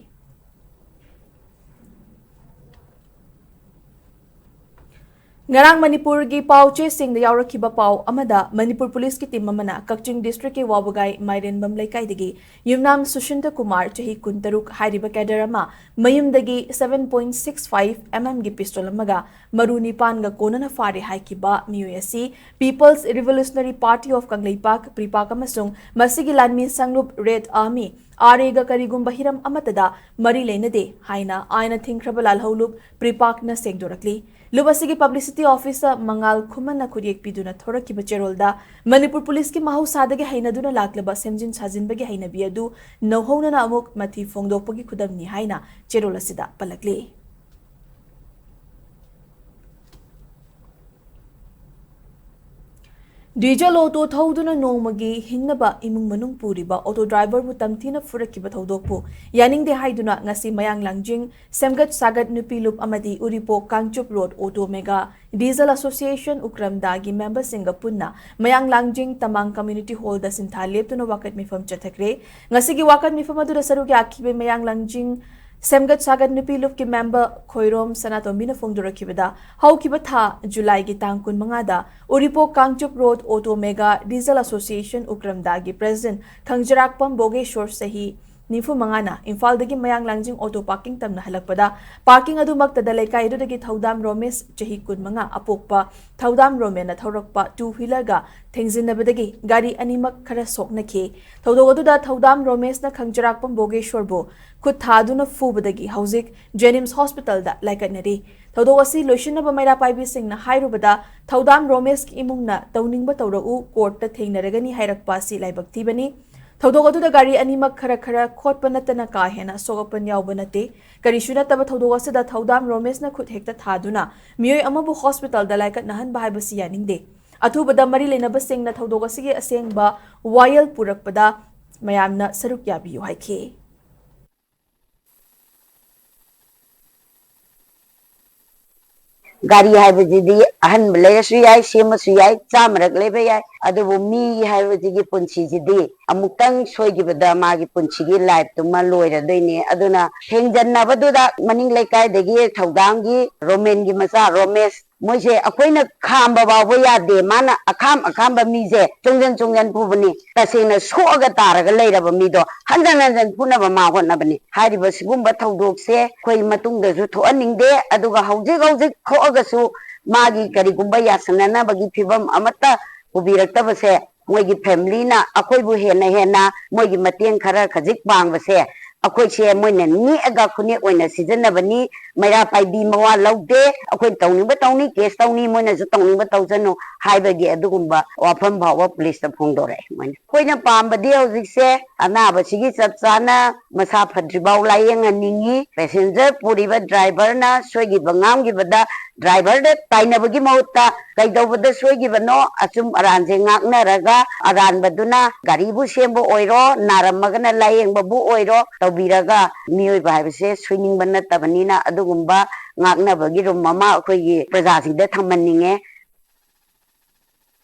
ꯉꯔꯥꯡ ꯃꯅꯤꯄꯨꯔꯒꯤ ꯄꯥꯎ ꯆꯦꯁꯤꯡꯗ ꯌꯥꯎꯔꯛꯈꯤꯕ ꯄꯥꯎ ꯑꯃꯗ ꯃꯅꯤꯄꯨꯔ ꯄꯨꯂꯤꯁꯀꯤ team ꯑꯃꯅ ꯀꯛꯆꯤꯡ districtꯀꯤ ꯋꯥꯕꯒꯥꯏ ꯃꯥꯏꯔꯦꯟꯕꯝ ꯂꯩꯀꯥꯏꯗꯒꯤ ꯌꯨꯝꯅꯥꯝ ꯁꯨꯁꯤꯟꯇ ꯀꯨꯃꯥꯔ, ꯆꯍꯤ ꯀꯨꯟꯇꯔꯨꯛ, ꯍꯥꯏꯔꯤꯕ cadre ꯑꯃ ꯃꯌꯨꯝꯗꯒꯤ seven point six five mmꯒꯤ pistol ꯑꯃꯒ ꯃꯔꯨ ꯅꯤꯄꯥꯟꯒ ꯀꯣꯟꯅꯅ ꯐꯥꯔꯦ ꯍꯥꯏꯈꯤꯕ ꯃꯤꯑꯣꯏ ꯑꯁꯤ People's Revolutionary Party of Kangleipak, PREPAK, ꯑꯃꯁꯨꯡ ꯃꯁꯤꯒꯤ ꯂꯥꯟꯃꯤ ꯁꯪꯂꯨꯞ Red Army, RAꯒ ꯀꯔꯤꯒꯨꯝꯕ ꯍꯤꯔꯝ ꯑꯃꯠꯇꯗ ꯃꯔꯤ ꯂꯩꯅꯗꯦ ꯍꯥꯏꯅ ꯑꯥꯏꯟꯅ ꯊꯤꯡꯈ꯭ꯔꯕ ꯂꯥꯜꯍꯧꯂꯨꯞ PREPAKꯅ ꯁꯦꯡꯗꯣꯔꯛꯂꯤ꯫ ꯂꯨꯞ ꯑꯁꯤꯒꯤ publicity officer ꯃꯉꯥꯜ ꯈꯨꯃꯟꯅ ꯈꯨꯠꯌꯦꯛ ꯄꯤꯗꯨꯅ ꯊꯣꯔꯛꯈꯤꯕ ꯆꯦꯔꯣꯜꯗ ꯃꯅꯤꯄꯨꯔ ꯄꯨꯂꯤꯁꯀꯤ ꯃꯍꯧꯁꯥꯗꯒꯤ ꯍꯩꯅꯗꯨꯅ ꯂꯥꯛꯂꯕ ꯁꯦꯝꯖꯤꯟ ꯁꯥꯖꯤꯟꯕꯒꯤ ꯍꯩꯅꯕꯤ ꯑꯗꯨ ꯅꯧꯍꯧꯅꯅ ꯑꯃꯨꯛ ꯃꯊꯤ ꯐꯣꯡꯗꯣꯛꯄꯒꯤ ꯈꯨꯗꯝꯅꯤ ꯍꯥꯏꯅ ꯆꯦꯔꯣꯜ ꯑꯁꯤꯗ ꯄꯜꯂꯛꯂꯤ꯫ Diesel auto ꯊꯧꯗꯨꯅ ꯅꯣꯡꯃꯒꯤ ꯍꯤꯡꯅꯕ ꯏꯃꯨꯡ ꯃꯅꯨꯡ ꯄꯨꯔꯤꯕ auto driverꯕꯨ ꯇꯝꯊꯤꯅ ꯐꯨꯔꯛꯈꯤꯕ ꯊꯧꯗꯣꯛꯄꯨ ꯌꯥꯅꯤꯡꯗꯦ ꯍꯥꯏꯗꯨꯅ ꯉꯁꯤ ꯃꯌꯥꯡ ꯂꯥꯡꯖꯤꯡ ꯁꯦꯝꯒꯠ ꯁꯥꯒꯠ ꯅꯨꯄꯤ ꯂꯨꯞ ꯑꯃꯗꯤ ꯎꯔꯤꯄꯣꯛ Kangchup road auto mega diesel association ꯎꯀ꯭ꯔꯝꯗꯥꯒꯤ memberꯁꯤꯡꯒ ꯄꯨꯟꯅ ꯃꯌꯥꯡ ꯂꯥꯡꯖꯤꯡ ꯇꯃꯥꯡ community hallꯗ ꯁꯤꯟꯊꯥ ꯂꯦꯞꯇꯨꯅ ꯋꯥꯀꯠ ꯃꯤꯐꯝ ꯆꯠꯊꯈ꯭ꯔꯦ꯫ ꯉꯁꯤꯒꯤ ꯋꯥꯀꯠ ꯃꯤꯐꯝ ꯑꯗꯨꯗ ꯁꯔꯨꯛ ꯌꯥꯈꯤꯕ ꯃꯌꯥꯡ ꯂꯥꯡꯖꯤꯡ ꯁꯦꯝꯒꯠ ꯁꯥꯒꯠ ꯅꯨꯄꯤ ꯂꯨꯞꯀꯤ member ꯈꯣꯏꯔꯣꯝ ꯁꯅꯥꯇꯣꯝꯕꯤꯅ ꯐꯣꯡꯗꯣꯔꯛꯈꯤꯕꯗ, ꯍꯧꯈꯤꯕ ꯊꯥ ꯖꯨꯂꯥꯏꯒꯤ ꯇꯥꯡ ꯀꯨꯟꯃꯉꯥꯗ ꯎꯔꯤꯄꯣꯛ Kangchup road auto mega diesel association ꯎꯀ꯭ꯔꯝꯗꯥꯒꯤ president ꯈꯪꯖꯔꯥꯛꯄꯝ ꯕꯣꯒꯦꯁꯣꯔ, ꯆꯍꯤ ꯅꯤꯐꯨ ꯃꯉꯥꯅ ꯏꯝꯐꯥꯜꯗꯒꯤ ꯃꯌꯥꯡ ꯂꯥꯡꯖꯤꯡ auto parking ꯇꯝꯅ ꯍꯜꯂꯛꯄꯗ, parking ꯑꯗꯨꯃꯛꯇꯗ ꯂꯩꯀꯥꯏ ꯑꯗꯨꯗꯒꯤ ꯊꯧꯗꯥꯝ ꯔꯣꯃꯦꯁ, ꯆꯍꯤ ꯀꯨꯟꯃꯉꯥ, ꯑꯄꯣꯛꯄ ꯊꯧꯗꯥꯝ ꯔꯣꯃꯦꯟꯅ ꯊꯧꯔꯛꯄ two wheelerꯒ ꯊꯦꯡꯖꯤꯟꯅꯕꯗꯒꯤ ꯒꯥꯔꯤ ꯑꯅꯤꯃꯛ ꯈꯔ ꯁꯣꯛꯅꯈꯤ꯫ ꯊꯧꯗꯣꯛ ꯑꯗꯨꯗ ꯊꯧꯗꯥꯝ ꯔꯣꯃꯦꯁꯅ ꯈꯪꯖꯔꯥꯛꯄꯝ ꯕꯣꯒꯦꯁꯣꯔꯕꯨ ꯈꯨꯠ ꯊꯥꯗꯨꯅ ꯐꯨꯕꯗꯒꯤ ꯍꯧꯖꯤꯛ JNIMS hospitalꯗ ꯂꯥꯏꯀꯠꯅꯔꯤ꯫ ꯊꯧꯗꯣꯛ ꯑꯁꯤ ꯂꯣꯏꯁꯤꯟꯅꯕ ꯃꯩꯔꯥ ꯄꯥꯏꯕꯤꯁꯤꯡꯅ ꯍꯥꯏꯔꯨꯕꯗ, ꯊꯧꯗꯥꯝ ꯔꯣꯃꯦꯁꯀꯤ ꯏꯃꯨꯡꯅ ꯇꯧꯅꯤꯡꯕ ꯇꯧꯔꯛꯎ, courtꯇ ꯊꯦꯡꯅꯔꯒꯅꯤ ꯍꯥꯏꯔꯛꯄ ꯑꯁꯤ ꯂꯥꯏꯕꯛ ꯊꯤꯕꯅꯤ꯫ ꯊꯧꯗꯣꯛ ꯑꯗꯨꯗ ꯒꯥꯔꯤ ꯑꯅꯤꯃꯛ ꯈꯔ ꯈꯔ ꯈꯣꯠꯄ ꯅꯠꯇꯅ ꯀꯥ ꯍꯦꯟꯅ ꯑꯁꯣꯛ ꯑꯄꯟ ꯌꯥꯎꯕ ꯅꯠꯇꯦ꯫ ꯀꯔꯤꯁꯨ ꯅꯠꯇꯕ ꯊꯧꯗꯣꯛ ꯑꯁꯤꯗ ꯊꯧꯗꯥꯝ ꯔꯣꯃꯦꯁꯅ ꯈꯨꯠ ꯍꯦꯛꯇ ꯊꯥꯗꯨꯅ ꯃꯤꯑꯣꯏ ꯑꯃꯕꯨ ꯍꯣꯁꯄꯤꯇꯥꯜꯗ ꯂꯥꯏꯀꯠꯅꯍꯟꯕ ꯍꯥꯏꯕꯁꯤ ꯌꯥꯅꯤꯡꯗꯦ꯫ ꯑꯊꯨꯕꯗ ꯃꯔꯤ ꯂꯩꯅꯕꯁꯤꯡꯅ ꯊꯧꯗꯣꯛ ꯑꯁꯤꯒꯤ ꯑꯁꯦꯡꯕ ꯋꯥꯌꯦꯜ ꯄꯨꯔꯛꯄꯗ ꯃꯌꯥꯝꯅ ꯁꯔꯨꯛ ꯌꯥꯕꯤꯌꯨ ꯍꯥꯏꯈꯤ꯫ ꯒꯥꯔꯤ ꯍꯥꯏꯕꯁꯤꯗꯤ ꯑꯍꯟꯕ ꯂꯩꯔꯁꯨ ꯌꯥꯏ, ꯁꯦꯝꯃꯁꯨ ꯌꯥꯏ, ꯆꯥꯝꯃꯔꯛ ꯂꯩꯕ ꯌꯥꯏ, ꯑꯗꯨꯕꯨ ꯃꯤ ꯍꯥꯏꯕꯁꯤꯒꯤ ꯄꯨꯟꯁꯤꯁꯤꯗꯤ ꯑꯃꯨꯛꯇꯪ ꯁꯣꯏꯈꯤꯕꯗ ꯃꯥꯒꯤ ꯄꯨꯟꯁꯤꯒꯤ ꯂꯥꯏꯐꯇꯨꯃ ꯂꯣꯏꯔꯗꯣꯏꯅꯦ꯫ ꯑꯗꯨꯅ ꯊꯦꯡꯖꯟꯅꯕꯗꯨꯗ ꯃꯅꯤꯡ ꯂꯩꯀꯥꯏꯗꯒꯤ ꯊꯧꯗꯥꯝꯒꯤ ꯔꯣꯃꯦꯟꯒꯤ ꯃꯆꯥ ꯔꯣꯃꯦꯁ, ꯃꯣꯏꯁꯦ ꯑꯩꯈꯣꯏꯅ ꯈꯥꯝꯕ ꯐꯥꯎꯕ ꯌꯥꯗꯦ, ꯃꯥꯅ ꯑꯈꯥꯝ ꯑꯈꯥꯝꯕ ꯃꯤꯁꯦ ꯆꯣꯡꯖꯟ ꯆꯣꯡꯖꯟ ꯐꯨꯕꯅꯤ꯫ ꯇꯁꯦꯡꯅ ꯁꯣꯛꯑꯒ ꯇꯥꯔꯒ ꯂꯩꯔꯕ ꯃꯤꯗꯣ ꯍꯟꯖꯟ ꯍꯟꯖꯟ ꯐꯨꯅꯕ ꯃꯥ ꯍꯣꯠꯅꯕꯅꯤ꯫ ꯍꯥꯏꯔꯤꯕ ꯁꯤꯒꯨꯝꯕ ꯊꯧꯗꯣꯛꯁꯦ ꯑꯩꯈꯣꯏ ꯃꯇꯨꯡꯗꯁꯨ ꯊꯣꯛꯍꯟꯅꯤꯡꯗꯦ꯫ ꯑꯗꯨꯒ ꯍꯧꯖꯤꯛ ꯍꯧꯖꯤꯛ ꯊꯣꯛꯑꯒꯁꯨ ꯃꯥꯒꯤ ꯀꯔꯤꯒꯨꯝꯕ ꯌꯥꯁꯟꯅꯅꯕꯒꯤ ꯐꯤꯕꯝ ꯑꯃꯠꯇ ꯄꯨꯕꯤꯔꯛꯇꯕꯁꯦ ꯃꯣꯏꯒꯤ ꯐꯦꯃꯤꯂꯤꯅ ꯑꯩꯈꯣꯏꯕꯨ ꯍꯦꯟꯅ ꯍꯦꯟꯅ ꯃꯣꯏꯒꯤ ꯃꯇꯦꯡ ꯈꯔ ꯈꯖꯤꯛ ꯄꯥꯡꯕꯁꯦ ꯑꯩꯈꯣꯏꯁꯦ ꯃꯣꯏꯅ ꯅꯦꯛꯑꯒ ꯈꯨꯅꯦꯛ ꯑꯣꯏꯅ ꯁꯤꯖꯤꯟꯅꯕꯅꯤ꯫ ꯃꯩꯔꯥ ꯄꯥꯏꯕꯤ ꯃꯋꯥ ꯂꯧꯗꯦ꯫ ꯑꯩꯈꯣꯏ ꯇꯧꯅꯤꯡꯕ ꯇꯧꯅꯤ, ꯀꯦꯁ ꯇꯧꯅꯤ, ꯃꯣꯏꯅꯁꯨ ꯇꯧꯅꯤꯡꯕ ꯇꯧꯖꯅꯨ ꯍꯥꯏꯕꯒꯤ ꯑꯗꯨꯒꯨꯝꯕ ꯋꯥꯐꯝ ꯐꯥꯎꯕ ꯄꯨꯂꯤꯁꯇ ꯐꯣꯡꯗꯣꯔꯛꯑꯦ꯫ ꯃꯣꯏꯅ, ꯑꯩꯈꯣꯏꯅ ꯄꯥꯝꯕꯗꯤ ꯍꯧꯖꯤꯛꯁꯦ ꯑꯅꯥꯕꯁꯤꯒꯤ ꯆꯞ ꯆꯥꯅ ꯃꯁꯥ ꯐꯗ꯭ꯔꯤꯐꯥꯎ ꯂꯥꯏꯌꯦꯡꯍꯟꯅꯤꯡꯉꯤ꯫ ꯄꯦꯁꯦꯟꯖꯔ ꯄꯨꯔꯤꯕ ꯗ꯭ꯔꯥꯏꯚꯔꯅ ꯁꯣꯏꯈꯤꯕ ꯉꯥꯝꯈꯤꯕꯗ ꯗ꯭ꯔꯥꯏꯚꯔꯗ ꯇꯥꯏꯅꯕꯒꯤ ꯃꯍꯨꯠꯇ ꯀꯩꯗꯧꯕꯗ ꯁꯣꯏꯈꯤꯕꯅꯣ, ꯑꯆꯨꯝ ꯑꯔꯥꯟꯁꯦ ꯉꯥꯛꯅꯔꯒ ꯑꯔꯥꯟꯕꯗꯨꯅ ꯒꯥꯔꯤꯕꯨ ꯁꯦꯝꯕ ꯑꯣꯏꯔꯣ, ꯅꯥꯔꯝꯃꯒꯅ ꯂꯥꯏꯌꯦꯡꯕꯕꯨ ꯑꯣꯏꯔꯣ ꯇꯧꯕꯤꯔꯒ ꯃꯤꯑꯣꯏꯕ ꯍꯥꯏꯕꯁꯦ ꯁꯣꯏꯅꯤꯡꯕ ꯅꯠꯇꯕꯅꯤꯅ ꯑꯗꯨꯒꯨꯝꯕ ꯉꯥꯛꯅꯕꯒꯤ ꯔꯨꯝ ꯑꯃ ꯑꯩꯈꯣꯏꯒꯤ ꯄ꯭ꯔꯖꯥꯁꯤꯡꯗ ꯊꯝꯍꯟꯅꯤꯡꯉꯦ꯫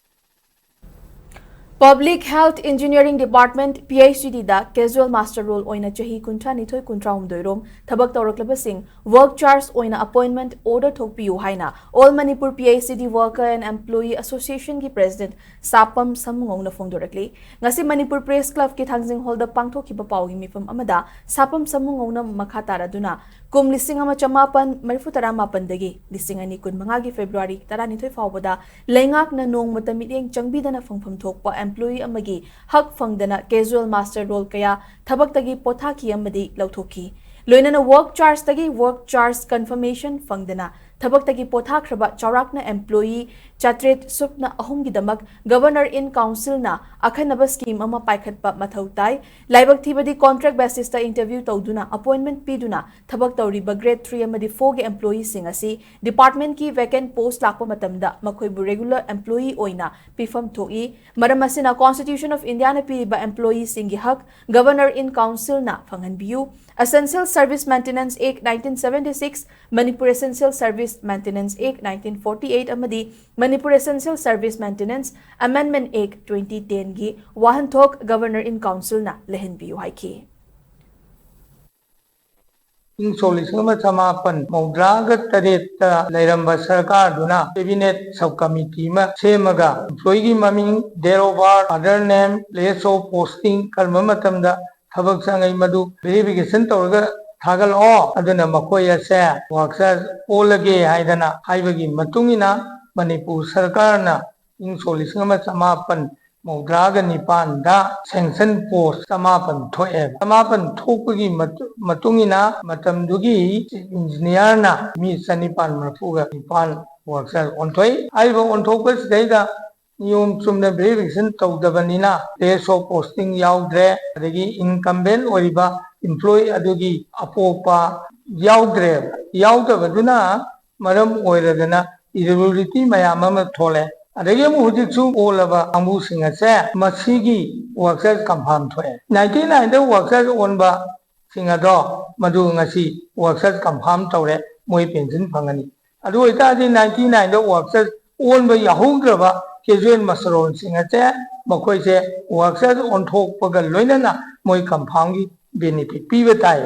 Public Health Engineering Department, P H E D ꯗ casual master role ꯑꯣꯏꯅ ꯆꯍꯤ ꯀꯨꯟꯊ꯭ꯔꯥ ꯅꯤꯊꯣꯏ ꯀꯨꯟꯊ꯭ꯔꯥ ꯍꯨꯝꯗꯣꯏ ꯔꯣꯝ ꯊꯕꯛ ꯇꯧꯔꯛꯂꯕꯁꯤꯡ work charge ꯑꯣꯏꯅ appointment order ꯊꯣꯛꯄꯤꯌꯨ ꯍꯥꯏꯅ All Manipur P H E D Worker and Employee Association ꯒꯤ President ꯁꯥꯄꯝ ꯁꯃꯨꯉꯧꯅ ꯐꯣꯡꯗꯣꯔꯛꯂꯤ꯫ ꯉꯁꯤ ꯃꯅꯤꯄꯨꯔ Press Club ꯀꯤ ꯊꯥꯡꯖꯤꯡ ꯍꯣꯜꯗ ꯄꯥꯡꯊꯣꯛꯈꯤꯕ ꯄꯥꯎꯒꯤ ꯃꯤꯐꯝ ꯑꯃꯗ ꯁꯥꯄꯝ ꯁꯃꯨꯉꯧꯅ ꯃꯈꯥ ꯇꯥꯔꯗꯨꯅ ꯀꯨꯝ ꯂꯤꯁꯤꯡ ꯑꯃ ꯆꯃꯥꯄꯟ ꯃꯔꯤꯐꯨ ꯇꯔꯥ ꯃꯥꯄꯟꯗꯒꯤ ꯂꯤꯁꯤꯡ ꯑꯅꯤ ꯀꯨꯟ ꯃꯉꯥꯒꯤ February ꯇꯔꯥꯅꯤꯊꯣꯏ ꯐꯥꯎꯕꯗ ꯂꯩꯉꯥꯛꯅ ꯅꯣꯡꯃꯇ ꯃꯤꯠꯌꯦꯡ ꯆꯪꯕꯤꯗꯅ ꯐꯪꯐꯝ ꯊꯣꯛꯄ employee ꯑꯃꯒꯤ ꯍꯛ ꯐꯪꯗꯅ casual master role ꯀꯌꯥ ꯊꯕꯛꯇꯒꯤ ꯄꯣꯊꯥꯈꯤ ꯑꯃꯗꯤ ꯂꯧꯊꯣꯛꯈꯤ꯫ ꯂꯣꯏꯅꯅ work charge ꯇꯒꯤ work charge confirmation ꯐꯪꯗꯅ ꯊꯕꯛꯇꯒꯤ ꯄꯣꯊꯥꯈ꯭ꯔꯕ ꯆꯥꯎꯔꯥꯛꯅ employee ꯆꯥꯇ꯭ꯔꯦꯠ ꯁꯨꯞꯅ ꯑꯍꯨꯝꯒꯤꯗꯃꯛ Governor in Councilꯅ ꯑꯈꯟꯅꯕ scheme ꯑꯃ ꯄꯥꯏꯈꯠꯄ ꯃꯊꯧ ꯇꯥꯏ꯫ ꯂꯥꯏꯕꯛ ꯊꯤꯕꯗꯤ contract basisꯇ interview ꯇꯧꯗꯨꯅ appointment ꯄꯤꯗꯨꯅ ꯊꯕꯛ ꯇꯧꯔꯤꯕ grade three ꯑꯃꯗꯤ fourꯒꯤ employeeꯁꯤꯡ ꯑꯁꯤ departmentꯀꯤ vacant post ꯂꯥꯛꯄ ꯃꯇꯝꯗ ꯃꯈꯣꯏꯕꯨ regular employee ꯑꯣꯏꯅ ꯄꯤꯐꯝ ꯊꯣꯛꯏ꯫ ꯃꯔꯝ ꯑꯁꯤꯅ Constitution of Indiaꯅ ꯄꯤꯔꯤꯕ employeeꯁꯤꯡꯒꯤ ꯍꯛ Governor in Councilꯅ ꯐꯪꯍꯟꯕꯤꯌꯨ꯫ Essential Service Maintenance Act nineteen seventy six, Manipur Essential Service Maintenance Act nineteen forty eight ꯑꯃꯗꯤ Manipur Essential Service Maintenance Amendment Act twenty ten ꯒꯤ ꯋꯥꯍꯟꯊꯣꯛ Governor in Councilꯅ ꯂꯩꯍꯟꯕꯤꯌꯨ ꯍꯥꯏꯈꯤ꯫ ꯏꯪ ꯁꯣꯛ ꯂꯤꯁꯤꯡ ꯑꯃ ꯆꯃꯥꯄꯟ ꯃꯧꯗ꯭ꯔꯥꯒ ꯇꯔꯦꯠꯇ ꯂꯩꯔꯝꯕ ꯁꯔꯀꯥꯔꯗꯨꯅ cabinet sub committee ꯑꯃ ꯁꯦꯝꯃꯒ employeeꯒꯤ ꯃꯃꯤꯡ, date of birth, father name, place of posting, ꯀꯔꯝꯕ ꯃꯇꯝꯗ ꯊꯕꯛ ꯆꯪꯉꯛꯏ ꯃꯗꯨ verification ꯇꯧꯔꯒ ꯊꯥꯒꯠꯂꯛꯑꯣ, ꯑꯗꯨꯅ ꯃꯈꯣꯏ ꯑꯁꯦ workers ꯑꯣꯜꯂꯒꯦ ꯍꯥꯏꯗꯅ ꯍꯥꯏꯕꯒꯤ ꯃꯇꯨꯡ ꯏꯟꯅ ꯃꯅꯤꯄꯨꯔ ꯁꯔꯀꯥꯔꯅ ꯏꯪ ꯁꯣꯛ ꯂꯤꯁꯤꯡ ꯑꯃ ꯆꯃꯥꯄꯟ ꯃꯧꯗ꯭ꯔꯥꯒ ꯅꯤꯄꯥꯟꯗ sanction post ꯆꯃꯥꯄꯟ ꯊꯣꯛꯑꯦ꯫ ꯆꯃꯥꯄꯟ ꯊꯣꯛꯄꯒꯤ ꯃꯇꯨ-, ꯃꯇꯨꯡ ꯏꯟꯅ ꯃꯇꯝꯗꯨꯒꯤ chief engineerꯅ ꯃꯤ ꯆꯅꯤꯄꯥꯟ ꯃꯔꯤꯐꯨꯒ ꯅꯤꯄꯥꯟ workers ꯑꯣꯟꯊꯣꯛꯏ꯫ ꯍꯥꯏꯔꯤꯕ ꯑꯣꯟꯊꯣꯛꯄꯁꯤꯗꯩꯗ ꯅꯤꯌꯣꯝ ꯆꯨꯝꯅ verification ꯇꯧꯗꯕꯅꯤꯅ, place of posting ꯌꯥꯎꯗ꯭ꯔꯦ, ꯑꯗꯒꯤ incumbent ꯑꯣꯏꯔꯤꯕ employee ꯑꯗꯨꯒꯤ ꯑꯄꯣꯛꯄ ꯌꯥꯎꯗ꯭ꯔꯦ꯫ ꯌꯥꯎꯗꯕꯗꯨꯅ ꯃꯔꯝ ꯑꯣꯏꯔꯗꯅ irregularity ꯃꯌꯥꯝ ꯑꯃ ꯊꯣꯛꯂꯦ꯫ ꯑꯗꯒꯤ ꯑꯃꯨꯛ ꯍꯧꯖꯤꯛꯁꯨ ꯑꯣꯜꯂꯕ ꯀꯥꯡꯕꯨꯁꯤꯡ ꯑꯁꯦ ꯃꯁꯤꯒꯤ workers confirm ꯊꯣꯛꯑꯦ꯫ Ninety nineꯗ workers ꯑꯣꯟꯕꯁꯤꯡ ꯑꯗꯣ ꯃꯗꯨ ꯉꯁꯤ workers confirm ꯇꯧꯔꯦ, ꯃꯣꯏ pension ꯐꯪꯒꯅꯤ꯫ ꯑꯗꯨ ꯑꯣꯏꯇꯥꯔꯗꯤ ninety nineꯗ workers ꯑꯣꯟꯕ ꯌꯥꯍꯧꯗ꯭ꯔꯕ casual ꯃꯁꯔꯣꯟꯁꯤꯡ ꯑꯁꯦ ꯃꯈꯣꯏꯁꯦ workers ꯑꯣꯟꯊꯣꯛꯄꯒ ꯂꯣꯏꯅꯅ ꯃꯣꯏ confirmꯒꯤ benefit ꯄꯤꯕ ꯇꯥꯏ꯫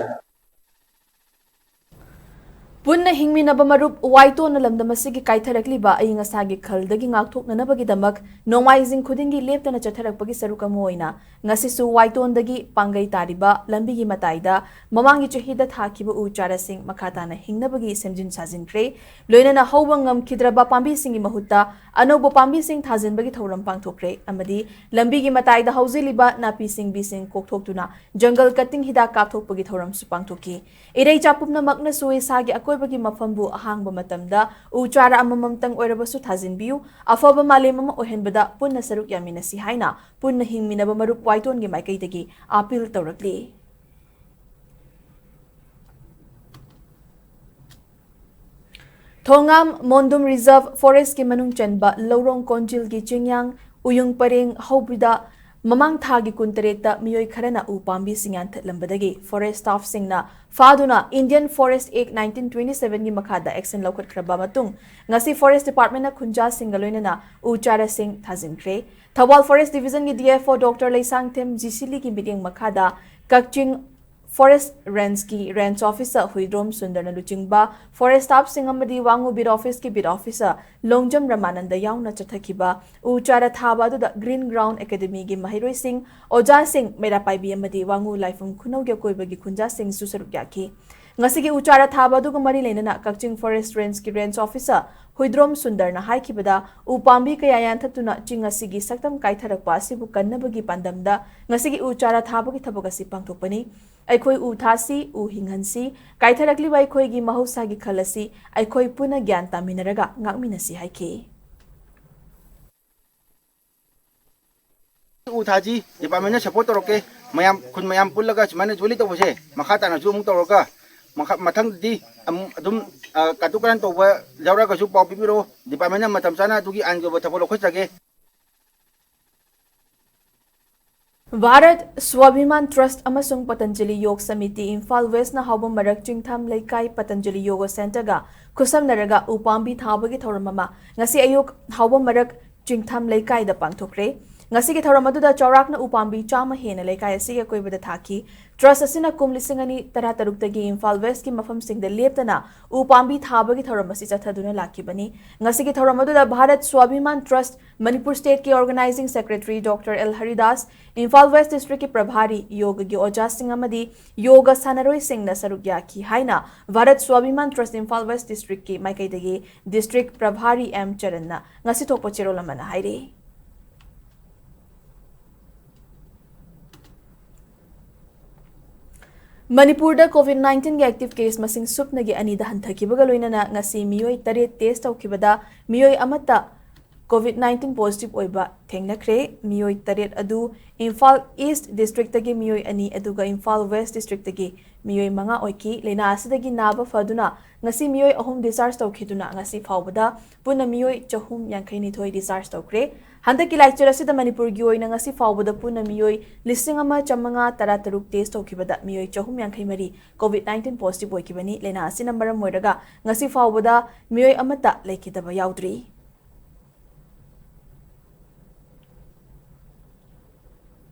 ꯄꯨꯟꯅ ꯍꯤꯡꯃꯤꯟꯅꯕ ꯃꯔꯨꯞ, ꯋꯥꯏꯇꯣꯟꯅ ꯂꯝꯗꯝ ꯑꯁꯤꯒꯤ ꯀꯥꯏꯊꯔꯛꯂꯤꯕ ꯑꯏꯪ ꯑꯁꯥꯒꯤ ꯈꯜꯗꯒꯤ ꯉꯥꯛꯊꯣꯛꯅꯅꯕꯒꯤꯗꯃꯛ ꯅꯣꯡꯃꯥꯏꯖꯤꯡ ꯈꯨꯗꯤꯡꯒꯤ ꯂꯦꯞꯇꯅ ꯆꯠꯊꯔꯛꯄꯒꯤ ꯁꯔꯨꯛ ꯑꯃ ꯑꯣꯏꯅ ꯉꯁꯤꯁꯨ ꯋꯥꯏꯇꯣꯟꯗꯒꯤ ꯄꯥꯡꯒꯩ ꯇꯥꯔꯤꯕ ꯂꯝꯕꯤꯒꯤ ꯃꯇꯥꯏꯗ ꯃꯃꯥꯡꯒꯤ ꯆꯍꯤꯗ ꯊꯥꯈꯤꯕ ꯎ ꯆꯥꯔꯥꯁꯤꯡ ꯃꯈꯥ ꯇꯥꯅ ꯍꯤꯡꯅꯕꯒꯤ ꯁꯦꯝꯖꯤꯟ ꯁꯥꯖꯤꯟꯈ꯭ꯔꯦ꯫ ꯂꯣꯏꯅꯅ ꯍꯧꯕ ꯉꯝꯈꯤꯗ꯭ꯔꯕ ꯄꯥꯝꯕꯤꯁꯤꯡꯒꯤ ꯃꯍꯨꯠꯇ ꯑꯅꯧꯕ ꯄꯥꯝꯕꯤꯁꯤꯡ ꯊꯥꯖꯤꯟꯕꯒꯤ ꯊꯧꯔꯝ ꯄꯥꯡꯊꯣꯛꯈ꯭ꯔꯦ ꯑꯃꯗꯤ ꯂꯝꯕꯤꯒꯤ ꯃꯇꯥꯏꯗ ꯍꯧꯖꯤꯜꯂꯤꯕ ꯅꯥꯄꯤ ꯁꯤꯡꯕꯤꯁꯤꯡ ꯀꯣꯛꯊꯣꯛꯇꯨꯅ jungle cutting ꯍꯤꯗꯥꯛ ꯀꯥꯞꯊꯣꯛꯄꯒꯤ ꯊꯧꯔꯝꯁꯨ ꯄꯥꯡꯊꯣꯛꯈꯤ꯫ ꯏꯔꯩꯆꯥ ꯄꯨꯝꯅꯃꯛꯅꯁꯨ ꯏꯁꯥꯒꯤ ꯑꯀꯣꯏꯕ ꯒꯤ ꯃꯐꯝꯕꯨ ꯑꯍꯥꯡꯕ ꯃꯇꯝꯗ ꯎ ꯆꯥꯔꯥ ꯑꯃꯃꯝꯇꯪ ꯑꯣꯏꯔꯕꯁꯨ ꯊꯥꯖꯤꯟꯕꯤꯌꯨ꯫ ꯑꯐꯕ ꯃꯥꯂꯦꯝ ꯑꯃ ꯑꯣꯏꯍꯟꯕꯗ ꯄꯨꯟꯅ ꯁꯔꯨꯛ ꯌꯥꯃꯤꯟꯅꯁꯤ ꯍꯥꯏꯅ ꯄꯨꯟꯅ ꯍꯤꯡꯃꯤꯟꯅꯕ ꯃꯔꯨꯞ ꯋꯥꯏꯇꯣꯟꯒꯤ ꯃꯥꯏꯀꯩꯗꯒꯤ ꯑꯥꯄꯤꯜ ꯇꯧꯔꯛꯂꯤ꯫ ꯊꯣꯉꯥꯝ ꯃꯣꯟꯗꯨꯝ ꯔꯤꯖꯔꯚ ꯐꯣꯔꯦꯁ꯭ꯠꯀꯤ ꯃꯅꯨꯡ ꯆꯟꯕ ꯂꯧꯔꯣꯡ ꯀꯣꯟꯖꯤꯜꯒꯤ ꯆꯤꯡꯌꯥꯡ ꯎꯌꯨꯡ ꯄꯔꯦꯡ ꯍꯧꯕꯗ ꯃꯃꯥꯡ ꯊꯥꯒꯤ ꯀꯨꯟꯇꯔꯦꯠꯇ ꯃꯤꯑꯣꯏ ꯈꯔꯅ ꯎ ꯄꯥꯝꯕꯤꯁꯤꯡ ꯌꯥꯟꯊꯠꯂꯝꯕꯗꯒꯤ ꯐꯣꯔꯦꯁ꯭ꯠ ꯁ꯭ꯇꯥꯐꯁꯤꯡꯅ ꯐꯥꯗꯨꯅ ꯏꯟꯗꯤꯌꯟ ꯐꯣꯔꯦꯁ꯭ꯠ ꯑꯦꯛ ꯅꯥꯏꯟꯇꯤꯟ ꯇ꯭ꯋꯦꯟꯇꯤ ꯁꯚꯦꯟꯒꯤ ꯃꯈꯥꯗ ꯑꯦꯛꯁꯟ ꯂꯧꯈꯠꯈ꯭ꯔꯕ ꯃꯇꯨꯡ ꯉꯁꯤ ꯐꯣꯔꯦꯁ꯭ꯠ ꯗꯤꯄꯥꯔꯠꯃꯦꯟꯠꯅ ꯈꯨꯟꯖꯥꯁꯤꯡꯒ ꯂꯣꯏꯅꯅ ꯎ ꯆꯥꯔꯥꯁꯤꯡ ꯊꯥꯖꯤꯟꯈ꯭ꯔꯦ꯫ ꯊꯧꯕꯥꯜ ꯐꯣꯔꯦꯁ꯭ꯠ ꯗꯤꯕꯤꯖꯟꯒꯤ D F O doctor Leishangthem ꯖꯤꯁꯤꯂꯤꯒꯤ ꯃꯤꯠꯌꯦꯡ ꯃꯈꯥꯗ ꯀꯛꯆꯤꯡ ꯐꯣꯔꯦꯁ꯭ꯠ ꯔꯦꯟꯖꯀꯤ ꯔꯦꯟꯖ ꯑꯣꯐꯤꯁꯥꯔ ꯍꯨꯏꯗ꯭ꯔꯣꯝ ꯁꯨꯟꯗꯔꯅ ꯂꯨꯆꯤꯡꯕ ꯐꯣꯔꯦꯁ꯭ꯠ ꯁ꯭ꯇꯥꯐꯁꯤꯡ ꯑꯃꯗꯤ ꯋꯥꯉꯨ ꯕꯤꯠ ꯑꯣꯐꯤꯁꯀꯤ ꯕꯤꯠ ꯑꯣꯐꯤꯁꯥꯔ ꯂꯣꯡꯖꯝ ꯔꯃꯥꯅꯟꯗ ꯌꯥꯎꯅ ꯆꯠꯊꯈꯤꯕ ꯎ ꯆꯥꯔꯥ ꯊꯥꯕ ꯑꯗꯨꯗ ꯒ꯭ꯔꯤꯟ ꯒ꯭ꯔꯥꯎꯟ ꯑꯦꯀꯥꯗꯃꯤꯒꯤ ꯃꯍꯩꯔꯣꯏꯁꯤꯡ, ꯑꯣꯖꯥꯁꯤꯡ, ꯃꯩꯔꯥ ꯄꯥꯏꯕꯤ ꯑꯃꯗꯤ ꯋꯥꯉꯨ ꯂꯥꯏꯐꯝ ꯈꯨꯅꯧꯒꯤ ꯑꯀꯣꯏꯕꯒꯤ ꯈꯨꯟꯖꯥꯁꯤꯡꯁꯨ ꯁꯔꯨꯛ ꯌꯥꯈꯤ꯫ ꯉꯁꯤꯒꯤ ꯎ ꯆꯥꯔꯥ ꯊꯥꯕ ꯑꯗꯨꯒ ꯃꯔꯤ ꯂꯩꯅꯅ ꯀꯛꯆꯤꯡ ꯐꯣꯔꯦꯁ꯭ꯠ ꯔꯦꯟꯖꯀꯤ ꯔꯦꯟꯖ ꯑꯣꯐꯤꯁꯥꯔ ꯍꯨꯏꯗ꯭ꯔꯣꯝ ꯁꯨꯟꯗꯔꯅ ꯍꯥꯏꯈꯤꯕꯗ, ꯎ ꯄꯥꯝꯕꯤ ꯀꯌꯥ ꯌꯥꯟꯊꯠꯇꯨꯅ ꯆꯤꯡ ꯑꯁꯤꯒꯤ ꯁꯛꯇꯝ ꯀꯥꯏꯊꯔꯛꯄ ꯑꯁꯤꯕꯨ ꯀꯟꯅꯕꯒꯤ ꯄꯥꯟꯗꯝꯗ ꯉꯁꯤꯒꯤ ꯎ ꯆꯥꯔꯥ ꯊꯥꯕꯒꯤ ꯊꯕꯛ ꯑꯁꯤ ꯄꯥꯡꯊꯣꯛꯄꯅꯤ꯫ ꯑꯩꯈꯣꯏ ꯎ ꯊꯥꯁꯤ, ꯎ ꯍꯤꯡꯍꯟꯁꯤ, ꯀꯥꯏꯊꯔꯛꯂꯤꯕ ꯑꯩꯈꯣꯏꯒꯤ ꯃꯍꯧꯁꯥꯒꯤ ꯈꯜ ꯑꯁꯤ ꯑꯩꯈꯣꯏ ꯄꯨꯟꯅ ꯒ꯭ꯌꯥꯟ ꯇꯥꯃꯤꯟꯅꯔꯒ ꯉꯥꯛꯃꯤꯟꯅꯁꯤ ꯍꯥꯏꯈꯤ꯫ ꯎ ꯊꯥꯁꯤ, ꯗꯤꯄꯥꯔꯠꯃꯦꯟꯅ ꯁꯄꯣꯔꯠ ꯇꯧꯔꯛꯀꯦ꯫ ꯃꯌꯥꯝ, ꯈꯨꯟ ꯃꯌꯥꯝ ꯄꯨꯜꯂꯒ ꯁꯨꯃꯥꯏꯅ ꯖꯣꯏꯟꯂꯤ ꯇꯧꯕꯁꯦ ꯃꯈꯥ ꯇꯥꯅꯁꯨ ꯑꯃꯨꯛ ꯇꯧꯔꯒ, ꯃꯈꯥ, ꯃꯊꯪꯗꯗꯤ ꯑꯃꯨꯛ ꯑꯗꯨꯝ, ꯑ, ꯀꯥꯇꯨ ꯀꯥꯔꯟ ꯇꯧꯕ ꯌꯥꯎꯔꯒꯁꯨ ꯄꯥꯎ ꯄꯤꯕꯤꯔꯛꯑꯣ꯫ ꯗꯤꯄꯥꯔꯠꯃꯦꯟꯅ ꯃꯇꯝ ꯆꯥꯅ ꯑꯗꯨꯒꯤ ꯑꯥꯏꯟꯒꯤ ꯑꯣꯏꯕ ꯊꯕꯛ ꯂꯧꯈꯠꯆꯒꯦ꯫ ꯚꯥꯔꯠ ꯁ꯭ꯋꯥꯚꯤꯃꯥꯟ ꯇ꯭ꯔꯁꯠ ꯑꯃꯁꯨꯡ ꯄꯇꯟꯖꯂꯤ ꯌꯣꯒ ꯁꯃꯤꯇꯤ ꯏꯝꯐꯥꯜ ꯋꯦꯁ꯭ꯠꯅ ꯍꯥꯎꯕꯝ ꯃꯔꯛ ꯆꯤꯡꯊꯥꯝ ꯂꯩꯀꯥꯏ ꯄꯇꯟꯖꯂꯤ ꯌꯣꯒ ꯁꯦꯟꯇꯔꯒ ꯈꯨꯠꯁꯝꯅꯔꯒ ꯎ ꯄꯥꯝꯕꯤ ꯊꯥꯕꯒꯤ ꯊꯧꯔꯝ ꯑꯃ ꯉꯁꯤ ꯑꯌꯨꯛ ꯍꯥꯎꯕꯝ ꯃꯔꯛ ꯆꯤꯡꯊꯥꯝ ꯂꯩꯀꯥꯏꯗ ꯄꯥꯡꯊꯣꯛꯈ꯭ꯔꯦ꯫ ꯉꯁꯤꯒꯤ ꯊꯧꯔꯝ ꯑꯗꯨꯗ ꯆꯥꯎꯔꯥꯛꯅ ꯎ ꯄꯥꯝꯕꯤ ꯆꯥꯝꯃ ꯍꯦꯟꯅ ꯂꯩꯀꯥꯏ ꯑꯁꯤꯒꯤ ꯑꯀꯣꯏꯕꯗ ꯊꯥꯈꯤ꯫ ꯇ꯭ꯔꯁꯠ ꯑꯁꯤꯅ ꯀꯨꯝ ꯂꯤꯁꯤꯡ ꯑꯅꯤ ꯇꯔꯥꯇꯔꯨꯛꯇꯒꯤ ꯏꯝꯐꯥꯜ ꯋꯦꯁ꯭ꯠꯀꯤ ꯃꯐꯝꯁꯤꯡꯗ ꯂꯦꯞꯇꯅ ꯎ ꯄꯥꯝꯕꯤ ꯊꯥꯕꯒꯤ ꯊꯧꯔꯝ ꯑꯁꯤ ꯆꯠꯊꯗꯨꯅ ꯂꯥꯛꯈꯤꯕꯅꯤ꯫ ꯉꯁꯤꯒꯤ ꯊꯧꯔꯝ ꯑꯗꯨꯗ ꯚꯥꯔꯠ ꯁ꯭ꯋꯥꯚꯤꯃꯥꯟ ꯇ꯭ꯔꯁꯠ ꯃꯅꯤꯄꯨꯔ ꯁ꯭ꯇꯦꯠꯀꯤ organising secretary doctor L Haridas, Imphal west ꯗꯤꯁꯇ꯭ꯔꯤꯛꯀꯤ ꯄ꯭ꯔꯚꯥꯔꯤ, ꯌꯣꯒꯒꯤ ꯑꯣꯖꯥꯁꯤꯡ ꯑꯃꯗꯤ ꯌꯣꯒ ꯁꯥꯟꯅꯔꯣꯏꯁꯤꯡꯅ ꯁꯔꯨꯛ ꯌꯥꯈꯤ ꯍꯥꯏꯅ ꯚꯥꯔꯠ ꯁ꯭ꯋꯥꯚꯤꯃꯥꯟ ꯇ꯭ꯔꯁꯠ ꯏꯝꯐꯥꯜ ꯋꯦꯁ꯭ꯠ ꯗꯤꯁꯇ꯭ꯔꯤꯛꯀꯤ ꯃꯥꯏꯀꯩꯗꯒꯤ ꯗꯤꯁꯇ꯭ꯔꯤꯛ ꯄ꯭ꯔꯚꯥꯔꯤ ꯑꯦꯝ ꯆꯔꯟꯅ ꯉꯁꯤ ꯊꯣꯛꯄ ꯆꯦꯔꯣꯜ ꯑꯃꯅ ꯍꯥꯏꯔꯤ꯫ ꯃꯅꯤꯄꯨꯔꯗ COVID nineteen ꯒꯤ active case ꯃꯁꯤꯡ ꯁꯨꯞꯅꯒꯤ ꯑꯅꯤꯗ ꯍꯟꯊꯈꯤꯕꯒ ꯂꯣꯏꯅꯅ ꯉꯁꯤ ꯃꯤꯑꯣꯏ ꯇꯔꯦꯠ test ꯇꯧꯈꯤꯕꯗ ꯃꯤꯑꯣꯏ ꯑꯃꯠꯇ COVID nineteen positive ꯑꯣꯏꯕ ꯊꯦꯡꯅꯈ꯭ꯔꯦ꯫ ꯃꯤꯑꯣꯏ ꯇꯔꯦꯠ ꯑꯗꯨ ꯏꯝꯐꯥꯜ East district ꯇꯒꯤ ꯃꯤꯑꯣꯏ ꯑꯅꯤ ꯑꯗꯨꯒ ꯏꯝꯐꯥꯜ West district ꯇꯒꯤ ꯃꯤꯑꯣꯏ ꯃꯉꯥ ꯑꯣꯏꯈꯤ꯫ ꯂꯥꯏꯅꯥ ꯑꯁꯤꯗꯒꯤ ꯅꯥꯕ ꯐꯗꯨꯅ ꯉꯁꯤ ꯃꯤꯑꯣꯏ ꯑꯍꯨꯝ discharge ꯇꯧꯈꯤꯗꯨꯅ ꯉꯁꯤ ꯐꯥꯎꯕꯗ ꯄꯨꯟꯅ ꯃꯤꯑꯣꯏ ꯆꯍꯨꯝ ꯌꯥꯡꯈꯩ ꯅꯤꯊꯣꯏ discharge ꯇꯧꯈ꯭ꯔꯦ꯫ ꯍꯟꯗꯛꯀꯤ ꯂꯥꯏꯆꯠ ꯑꯁꯤꯗ ꯃꯅꯤꯄꯨꯔꯒꯤ ꯑꯣꯏꯅ ꯉꯁꯤ ꯐꯥꯎꯕꯗ ꯄꯨꯟꯅ ꯃꯤꯑꯣꯏ ꯂꯤꯁꯤꯡ ꯑꯃ ꯆꯥꯃꯉꯥ ꯇꯔꯥ ꯇꯔꯨꯛ test ꯇꯧꯈꯤꯕꯗ ꯃꯤꯑꯣꯏ ꯆꯍꯨꯝ ꯌꯥꯡꯈꯩ ꯃꯔꯤ COVID nineteen positive ꯑꯣꯏꯈꯤꯕꯅꯤ꯫ ꯂꯥꯏꯅꯥ ꯑꯁꯤꯅ ꯃꯔꯝ ꯑꯣꯏꯔꯒ ꯉꯁꯤ ꯐꯥꯎꯕꯗ ꯃꯤꯑꯣꯏ ꯑꯃꯠꯇ ꯂꯩꯈꯤꯗꯕ ꯌꯥꯎꯗ꯭ꯔꯤ꯫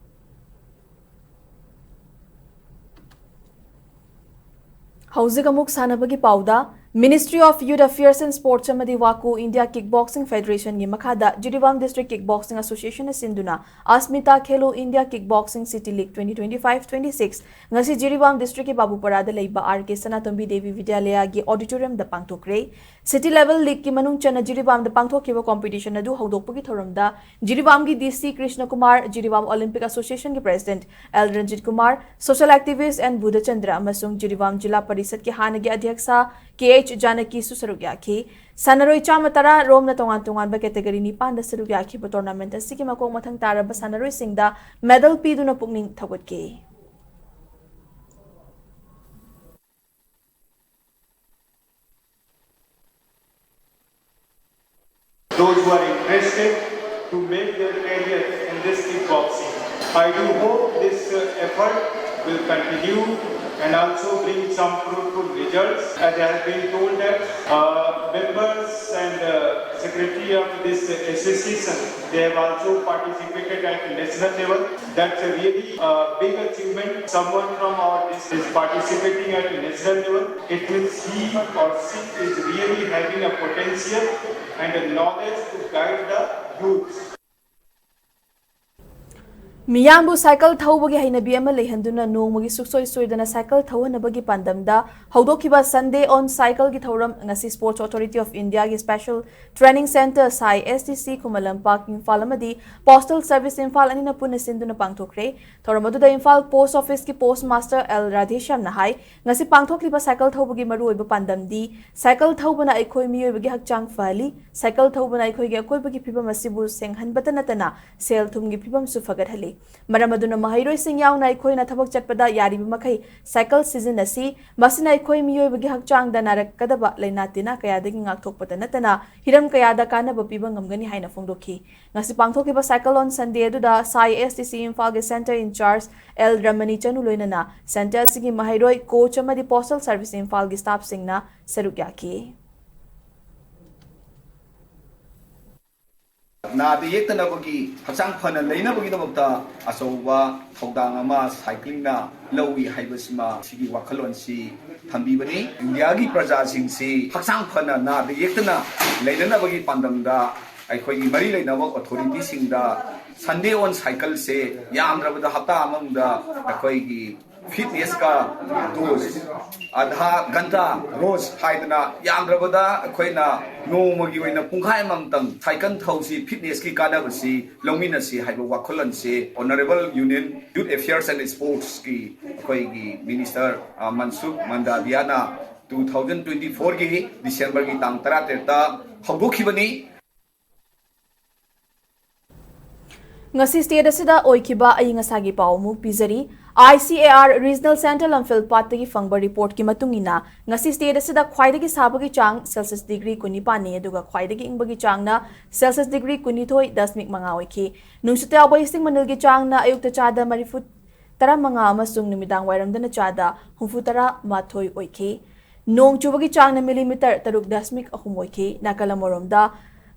ꯍꯧꯖꯤꯛ ꯑꯃꯨꯛ ꯁꯥꯟꯅꯕꯒꯤ ꯄꯥꯎꯗ꯫ Ministry of Youth Affairs and Sports ꯑꯃꯗꯤ ꯋꯥꯀꯨ India Kickboxing Federation ꯒꯤ ꯃꯈꯥꯗ ꯖꯤꯔꯤꯕꯥꯝ District Kickboxing Association ꯅ ꯁꯤꯟꯗꯨꯅ Asmita Khelo India Kickboxing City League twenty twenty-five twenty-six ꯉꯁꯤ ꯖꯤꯔꯤꯕꯥꯝ district ꯀꯤ ꯕꯥꯕꯨꯄꯔꯥꯗ ꯂꯩꯕ R K ꯁꯅꯥꯇꯣꯝꯕꯤ ꯗꯦꯕꯤ ꯕꯤꯗ꯭ꯌꯥꯂꯌꯥꯒꯤ auditorium ꯗ ꯄꯥꯡꯊꯣꯛꯈ꯭ꯔꯦ꯫ City level league ꯀꯤ ꯃꯅꯨꯡ ꯆꯟꯅ ꯖꯤꯔꯤꯕꯥꯝꯗ ꯄꯥꯡꯊꯣꯛꯈꯤꯕ competition ꯑꯗꯨ ꯍꯧꯗꯣꯛꯄꯒꯤ ꯊꯧꯔꯝꯗ ꯖꯤꯔꯤꯕꯥꯝꯒꯤ D C Krishna Kumar, Jiribam Olympic Association ꯒꯤ president L Ranjit Kumar, social activist N Budhachandra ꯑꯃꯁꯨꯡ ꯖꯤꯔꯤꯕꯥꯝ ꯖꯤꯂꯥ ꯄꯔꯤꯁꯠꯀꯤ ꯍꯥꯟꯅꯒꯤ ꯑꯙ꯭ꯌꯛꯁ K H ꯖꯥꯅꯀꯤꯁꯨ ꯁꯔꯨꯛ ꯌꯥꯈꯤ꯫ ꯁꯥꯟꯅꯔꯣꯏ ꯆꯥꯝꯃ ꯇꯔꯥ ꯔꯣꯝꯅ ꯇꯣꯉꯥꯟ ꯇꯣꯉꯥꯟꯕ category ꯅꯤꯄꯥꯟꯗ ꯁꯔꯨꯛ ꯌꯥꯈꯤꯕ tournament ꯑꯁꯤꯒꯤ ꯃꯀꯣꯛ ꯃꯊꯪ ꯇꯥꯔꯕ ꯁꯥꯟꯅꯔꯣꯏꯁꯤꯡꯗ medal ꯄꯤꯗꯨꯅ ꯄꯨꯛꯅꯤꯡ ꯊꯧꯒꯠꯈꯤ꯫ Those who are interested to make their career in this kickboxing. I do hope this, uh, effort will continue and also bring some fruitful results. As I have been told that, uh, members and, uh, secretary of this association, they have also participated at national level. That's a really, uh, big achievement. Someone from our district is participating at national level. It means he or she is really having a potential and a knowledge to guide the youths. ꯃꯤꯌꯥꯝꯕꯨ cycle ꯊꯧꯕꯒꯤ ꯍꯩꯅꯕꯤ ꯑꯃ ꯂꯩꯍꯟꯗꯨꯅ ꯅꯣꯡꯃꯒꯤ ꯁꯨꯡꯁꯣꯏ ꯁꯣꯏꯗꯅ cycle ꯊꯧꯍꯟꯅꯕꯒꯤ ꯄꯥꯟꯗꯝꯗ ꯍꯧꯗꯣꯛꯈꯤꯕ Sunday on Cycle ꯒꯤ ꯊꯧꯔꯝ ꯉꯁꯤ Sports Authority of India ꯒꯤ Special Training Centre, ꯁꯥꯏ ꯑꯦꯁ ꯗꯤ ꯁꯤ, ꯈꯨꯃꯟ ꯂꯝꯄꯥꯛ, ꯏꯝꯐꯥꯜ ꯑꯃꯗꯤ Postal Service ꯏꯝꯐꯥꯜ ꯑꯅꯤꯅ ꯄꯨꯟꯅ ꯁꯤꯟꯗꯨꯅ ꯄꯥꯡꯊꯣꯛꯈ꯭ꯔꯦ꯫ ꯊꯧꯔꯝ ꯑꯗꯨꯗ ꯏꯝꯐꯥꯜ Post Office ꯀꯤ Post Master ꯑꯦꯜ ꯔꯥꯙꯦꯁ꯭ꯌꯥꯝꯅ ꯍꯥꯏ, ꯉꯁꯤ ꯄꯥꯡꯊꯣꯛꯂꯤꯕ ꯁꯥꯏꯀꯜ ꯊꯧꯕꯒꯤ ꯃꯔꯨꯑꯣꯏꯕ ꯄꯥꯟꯗꯝꯗꯤ ꯁꯥꯏꯀꯜ ꯊꯧꯕꯅ ꯑꯩꯈꯣꯏ ꯃꯤꯑꯣꯏꯕꯒꯤ ꯍꯛꯆꯥꯡ ꯐꯍꯜꯂꯤ, ꯁꯥꯏꯀꯜ ꯊꯧꯕꯅ ꯑꯩꯈꯣꯏꯒꯤ ꯑꯀꯣꯏꯕꯒꯤ ꯐꯤꯕꯝ ꯑꯁꯤꯕꯨ ꯁꯦꯡꯍꯟꯕꯇ ꯅꯠꯇꯅ ꯁꯦꯜ ꯊꯨꯝꯒꯤ ꯐꯤꯕꯝꯁꯨ ꯐꯒꯠꯍꯜꯂꯤ꯫ ꯃꯔꯝ ꯑꯗꯨꯅ ꯃꯍꯩꯔꯣꯏꯁꯤꯡ ꯌꯥꯎꯅ ꯑꯩꯈꯣꯏꯅ ꯊꯕꯛ ꯆꯠꯄꯗ ꯌꯥꯔꯤꯕ ꯃꯈꯩ ꯁꯥꯏꯀꯜ ꯁꯤꯖꯤꯟꯅꯁꯤ꯫ ꯃꯁꯤꯅ ꯑꯩꯈꯣꯏ ꯃꯤꯑꯣꯏꯕꯒꯤ ꯍꯛꯆꯥꯡꯗ ꯅꯥꯔꯛꯀꯗꯕ ꯂꯥꯏꯅꯥ ꯇꯤꯟꯅꯥ ꯀꯌꯥꯗꯒꯤ ꯉꯥꯛꯊꯣꯛꯄꯇ ꯅꯠꯇꯅ ꯍꯤꯔꯝ ꯀꯌꯥꯗ ꯀꯥꯟꯅꯕ ꯄꯤꯕ ꯉꯝꯒꯅꯤ ꯍꯥꯏꯅ ꯐꯣꯡꯗꯣꯛꯈꯤ꯫ ꯉꯁꯤ ꯄꯥꯡꯊꯣꯛꯈꯤꯕ Cycle on Sunday ꯑꯗꯨꯗ ꯁꯥꯏ ꯑꯦꯁ ꯗꯤ ꯁꯤ ꯏꯝꯐꯥꯜꯒꯤ Centre in Charge ꯑꯦꯜ ꯔꯃꯅꯤ ꯆꯅꯨ ꯂꯣꯏꯅꯅ Centre ꯑꯁꯤꯒꯤ ꯃꯍꯩꯔꯣꯏ, coach ꯑꯃꯗꯤ Postal Service ꯏꯝꯐꯥꯜꯒꯤ staff ꯁꯤꯡꯅ ꯁꯔꯨꯛ ꯌꯥꯈꯤ꯫ ꯅꯥꯗ ꯌꯦꯛꯇꯅꯕꯒꯤ, ꯍꯛꯆꯥꯡ ꯐꯅ ꯂꯩꯅꯕꯒꯤꯗꯃꯛꯇ ꯑꯆꯧꯕ ꯊꯧꯗꯥꯡ ꯑꯃ cycling ꯅ ꯂꯧꯏ ꯍꯥꯏꯕꯁꯤꯃ ꯁꯤꯒꯤ ꯋꯥꯈꯜꯂꯣꯟꯁꯤ ꯊꯝꯕꯤꯕꯅꯤ꯫ ꯏꯟꯗꯤꯌꯥꯒꯤ ꯄ꯭ꯔꯖꯥꯁꯤꯡꯁꯤ ꯍꯛꯆꯥꯡ ꯐꯅ ꯅꯥꯗ ꯌꯦꯛꯇꯅ ꯂꯩꯅꯅꯕꯒꯤ ꯄꯥꯟꯗꯝꯗ ꯑꯩꯈꯣꯏꯒꯤ ꯃꯔꯤ ꯂꯩꯅꯕ authority ꯁꯤꯡꯗ Sunday on Cycle ꯁꯦ ꯌꯥꯝꯗ꯭ꯔꯕꯗ ꯍꯞꯇꯥ ꯑꯃꯃꯝꯗ ꯑꯩꯈꯣꯏꯒꯤ fitness ꯀ dose, ꯑꯥꯙꯥ ꯘꯟꯇꯥ ꯔꯣꯖ ꯍꯥꯏꯗꯅ ꯌꯥꯝꯗ꯭ꯔꯕꯗ ꯑꯩꯈꯣꯏꯅ ꯅꯣꯡꯃꯒꯤ ꯑꯣꯏꯅ ꯄꯨꯡꯈꯥꯏ ꯑꯃꯃꯝꯇꯪ cycle ꯊꯧꯁꯤ, fitness ꯀꯤ ꯀꯥꯟꯅꯕꯁꯤ ꯂꯧꯃꯤꯟꯅꯁꯤ ꯍꯥꯏꯕ ꯋꯥꯈꯜꯂꯣꯟꯁꯤ Honourable Union Youth Affairs and Sports ꯀꯤ ꯑꯩꯈꯣꯏꯒꯤ minister, ꯑ, ꯃꯟꯁꯨꯈ ꯃꯟꯗꯥꯚꯤꯌꯥꯅ two thousand twenty four ꯒꯤ December ꯒꯤ ꯇꯥꯡ ꯇꯔꯥꯇꯔꯦꯠꯇ ꯍꯧꯗꯣꯛꯈꯤꯕꯅꯤ꯫ ꯉꯁꯤ state ꯑꯁꯤꯗ ꯑꯣꯏꯈꯤꯕ ꯑꯏꯪ ꯑꯁꯥꯒꯤ ꯄꯥꯎ ꯑꯃꯨꯛ ꯄꯤꯖꯔꯤ꯫ I C A R Regional Centre ꯂꯝꯐꯦꯜ ꯄꯥꯠꯇꯒꯤ ꯐꯪꯕ report ꯀꯤ ꯃꯇꯨꯡ ꯏꯟꯅ, ꯉꯁꯤ state ꯑꯁꯤꯗ ꯈ꯭ꯋꯥꯏꯗꯒꯤ ꯁꯥꯕꯒꯤ ꯆꯥꯡ Celsius degree ꯀꯨꯟꯅꯤꯄꯥꯟꯅꯤ, ꯑꯗꯨꯒ ꯈ꯭ꯋꯥꯏꯗꯒꯤ ꯏꯪꯕꯒꯤ ꯆꯥꯡꯅ Celsius degree ꯀꯨꯟꯅꯤꯊꯣꯏ ꯗꯁꯃꯤꯛ ꯃꯉꯥ ꯑꯣꯏꯈꯤ꯫ ꯅꯨꯡꯁꯤꯠꯇ ꯌꯥꯎꯕ ꯏꯁꯤꯡ ꯃꯅꯤꯜꯒꯤ ꯆꯥꯡꯅ ꯑꯌꯨꯛꯇ ꯆꯥꯗ ꯃꯔꯤꯐꯨ ꯇꯔꯥꯃꯉꯥ ꯑꯃꯁꯨꯡ ꯅꯨꯃꯤꯗꯥꯡ ꯋꯥꯏꯔꯝꯗꯅ ꯆꯥꯗ ꯍꯨꯝꯐꯨ ꯇꯔꯥ ꯃꯥꯊꯣꯏ ꯑꯣꯏꯈꯤ꯫ ꯅꯣꯡ ꯆꯨꯕꯒꯤ ꯆꯥꯡꯅ millimeter ꯇꯔꯨꯛ ꯗꯁꯃꯤꯛ ꯑꯍꯨꯝ ꯑꯣꯏꯈꯤ꯫ ꯅꯥꯀꯜ ꯑꯃꯔꯣꯝꯗ,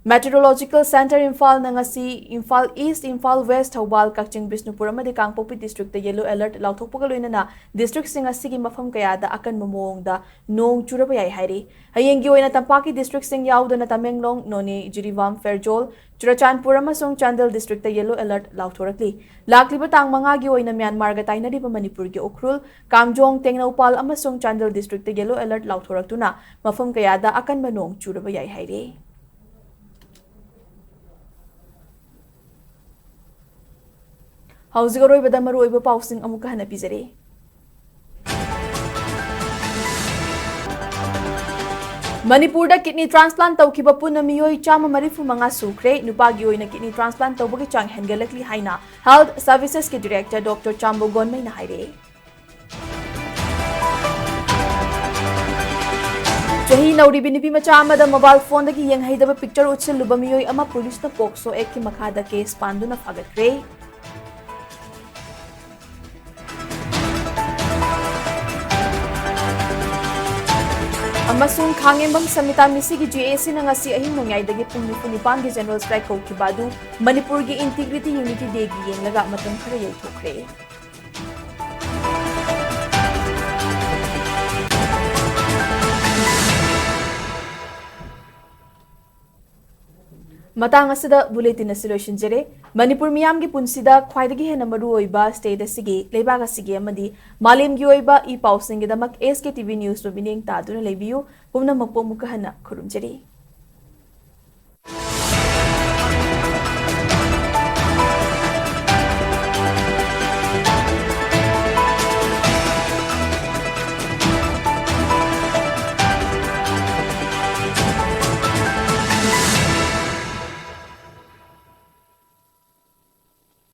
Meteorological Center ꯏꯝꯐꯥꯜꯅ ꯉꯁꯤ ꯏꯝꯐꯥꯜ ꯏꯁ꯭ꯠ, ꯏꯝꯐꯥꯜ ꯋꯦꯁ꯭ꯠ, ꯊꯧꯕꯥꯜ, ꯀꯛꯆꯤꯡ, ꯕꯤꯁꯅꯨꯄꯨꯔ ꯑꯃꯗꯤ ꯀꯥꯡꯄꯣꯛꯄꯤ ꯗꯤꯁꯇ꯭ꯔꯤꯛꯇ ꯌꯦꯜꯂꯣ ꯑꯦꯂꯔꯠ ꯂꯥꯎꯊꯣꯛꯄꯒ ꯂꯣꯏꯅꯅ ꯗꯤꯁꯇ꯭ꯔꯤꯛꯁꯤꯡ ꯑꯁꯤꯒꯤ ꯃꯐꯝ ꯀꯌꯥꯗ ꯑꯀꯟꯕ ꯃꯑꯣꯡꯗ ꯅꯣꯡ ꯆꯨꯔꯕ ꯌꯥꯏ ꯍꯥꯏꯔꯤ꯫ ꯍꯌꯦꯡꯒꯤ ꯑꯣꯏꯅ ꯇꯝꯄꯥꯛꯀꯤ ꯗꯤꯁꯇ꯭ꯔꯤꯛꯁꯤꯡ ꯌꯥꯎꯗꯅ ꯇꯃꯦꯡꯂꯣꯡ, ꯅꯣꯅꯦ, ꯖꯤꯔꯤꯕꯥꯝ, ꯐꯦꯔꯖꯣꯜ, ꯆꯨꯔꯆꯥꯟꯄꯨꯔ ꯑꯃꯁꯨꯡ ꯆꯥꯟꯗꯦꯜ ꯗꯤꯁꯇ꯭ꯔꯤꯛꯇ ꯌꯦꯜꯂꯣ ꯑꯦꯂꯔꯠ ꯂꯥꯎꯊꯣꯔꯛꯂꯤ꯫ ꯂꯥꯛꯂꯤꯕ ꯇꯥꯡ ꯃꯉꯥꯒꯤ ꯑꯣꯏꯅ ꯃ꯭ꯌꯥꯟꯃꯥꯔꯒ ꯇꯥꯏꯅꯔꯤꯕ ꯃꯅꯤꯄꯨꯔꯒꯤ ꯎꯈ꯭ꯔꯨꯜ, ꯀꯥꯝꯖꯣꯡ, ꯇꯦꯡꯅꯧꯄꯥꯜ ꯑꯃꯁꯨꯡ ꯆꯥꯟꯗꯦꯜ ꯗꯤꯁꯇ꯭ꯔꯤꯛꯇ ꯌꯦꯜꯂꯣ ꯑꯦꯂꯔꯠ ꯂꯥꯎꯊꯣꯔꯛꯇꯨꯅ ꯃꯐꯝ ꯀꯌꯥꯗ ꯑꯀꯟꯕ ꯅꯣꯡ ꯆꯨꯔꯕ ꯌꯥꯏ ꯍꯥꯏꯔꯤ꯫ ꯍꯧꯖꯤꯛ ꯑꯔꯣꯏꯕꯗ ꯃꯔꯨꯑꯣꯏꯕ ꯄꯥꯎꯁꯤꯡ ꯑꯃꯨꯛꯀ ꯍꯟꯅ ꯄꯤꯖꯔꯤ꯫ ꯃꯅꯤꯄꯨꯔꯗ ꯀꯤꯗꯅꯤ ꯇ꯭ꯔꯥꯟꯁꯄ꯭ꯂꯥꯟ ꯇꯧꯈꯤꯕ ꯄꯨꯟꯅ ꯃꯤꯑꯣꯏ ꯆꯥꯝꯃ ꯃꯔꯤꯐꯨ ꯃꯉꯥ ꯁꯨꯈ꯭ꯔꯦ꯫ ꯅꯨꯄꯥꯒꯤ ꯑꯣꯏꯅ ꯀꯤꯗꯅꯤ ꯇ꯭ꯔꯥꯟꯁꯄ꯭ꯂꯥꯟ ꯇꯧꯕꯒꯤ ꯆꯥꯡ ꯍꯦꯟꯒꯠꯂꯛꯂꯤ ꯍꯥꯏꯅ ꯍꯦꯜꯊ ꯁꯔꯚꯤꯁꯦꯁꯀꯤ ꯗꯤꯔꯦꯛꯇꯔ ꯗꯣꯛꯇꯔ ꯆꯥꯝꯕꯣ ꯒꯣꯟꯃꯩꯅ ꯍꯥꯏꯔꯛꯏ꯫ ꯆꯍꯤ ꯅꯧꯔꯤꯕꯤ ꯅꯨꯄꯤ ꯃꯆꯥ ꯑꯃꯗ ꯃꯣꯕꯥꯏꯜ ꯐꯣꯟꯗꯒꯤ ꯌꯦꯡꯍꯩꯗꯕ ꯄꯤꯛꯆꯔ ꯎꯠꯁꯤꯜꯂꯨꯕ ꯃꯤꯑꯣꯏ ꯑꯃ ꯄꯨꯂꯤꯁꯅ ꯄꯣꯛꯁꯣ ꯑꯦꯛꯀꯤ ꯃꯈꯥꯗ ꯀꯦꯁ ꯄꯥꯟꯗꯨꯅ ꯐꯥꯒꯠꯈ꯭ꯔꯦ꯫ ꯑꯃꯁꯨꯡ ꯈꯥꯉꯦꯝꯕꯝ ꯁꯃꯤꯇꯥ ꯃꯤꯁꯤꯒꯤ ꯖꯦ ꯑꯦ ꯁꯤꯅ ꯉꯁꯤ ꯑꯍꯤꯡ ꯅꯣꯡꯌꯥꯏꯗꯒꯤ ꯄꯨꯡ ꯅꯤꯐꯨ ꯅꯤꯄꯥꯟꯒꯤ ꯖꯦꯅꯔꯦꯜ ꯁ꯭ꯇ꯭ꯔꯥꯏꯛ ꯀꯧꯈꯤꯕ ꯑꯗꯨ ꯃꯅꯤꯄꯨꯔꯒꯤ ꯏꯟꯇꯤꯒ꯭ꯔꯤꯇꯤ ꯌꯨꯅꯤꯇꯤ ꯗꯦꯒꯤ ꯌꯦꯡꯂꯒ ꯃꯇꯝ ꯈꯔ ꯌꯩꯊꯣꯛꯈ꯭ꯔꯦ꯫ ꯃꯇꯥꯡ ꯑꯁꯤꯗ ꯕꯨꯂꯦꯇꯤꯟ ꯑꯁꯤ ꯂꯣꯏꯁꯤꯟꯖꯔꯦ꯫ ꯃꯅꯤꯄꯨꯔ ꯃꯤꯌꯥꯝꯒꯤ ꯄꯨꯟꯁꯤꯗ ꯈ꯭ꯋꯥꯏꯗꯒꯤ ꯍꯦꯟꯅ ꯃꯔꯨꯑꯣꯏꯕ ꯁ꯭ꯇꯦꯠ ꯑꯁꯤꯒꯤ, ꯂꯩꯕꯥꯛ ꯑꯁꯤꯒꯤ ꯑꯃꯗꯤ ꯃꯥꯂꯦꯝꯒꯤ ꯑꯣꯏꯕ ꯏ ꯄꯥꯎꯁꯤꯡꯒꯤꯗꯃꯛ ꯑꯦꯁ ꯀꯦ ꯇꯤ ꯚꯤ ꯅ꯭ꯌꯨꯁꯄꯨ ꯃꯤꯠꯌꯦꯡ ꯇꯥꯗꯨꯅ ꯂꯩꯕꯤꯌꯨ꯫ ꯄꯨꯝꯅꯃꯛꯄꯨ ꯑꯃꯨꯛꯀ ꯍꯟꯅ ꯈꯨꯔꯨꯝꯖꯔꯤ꯫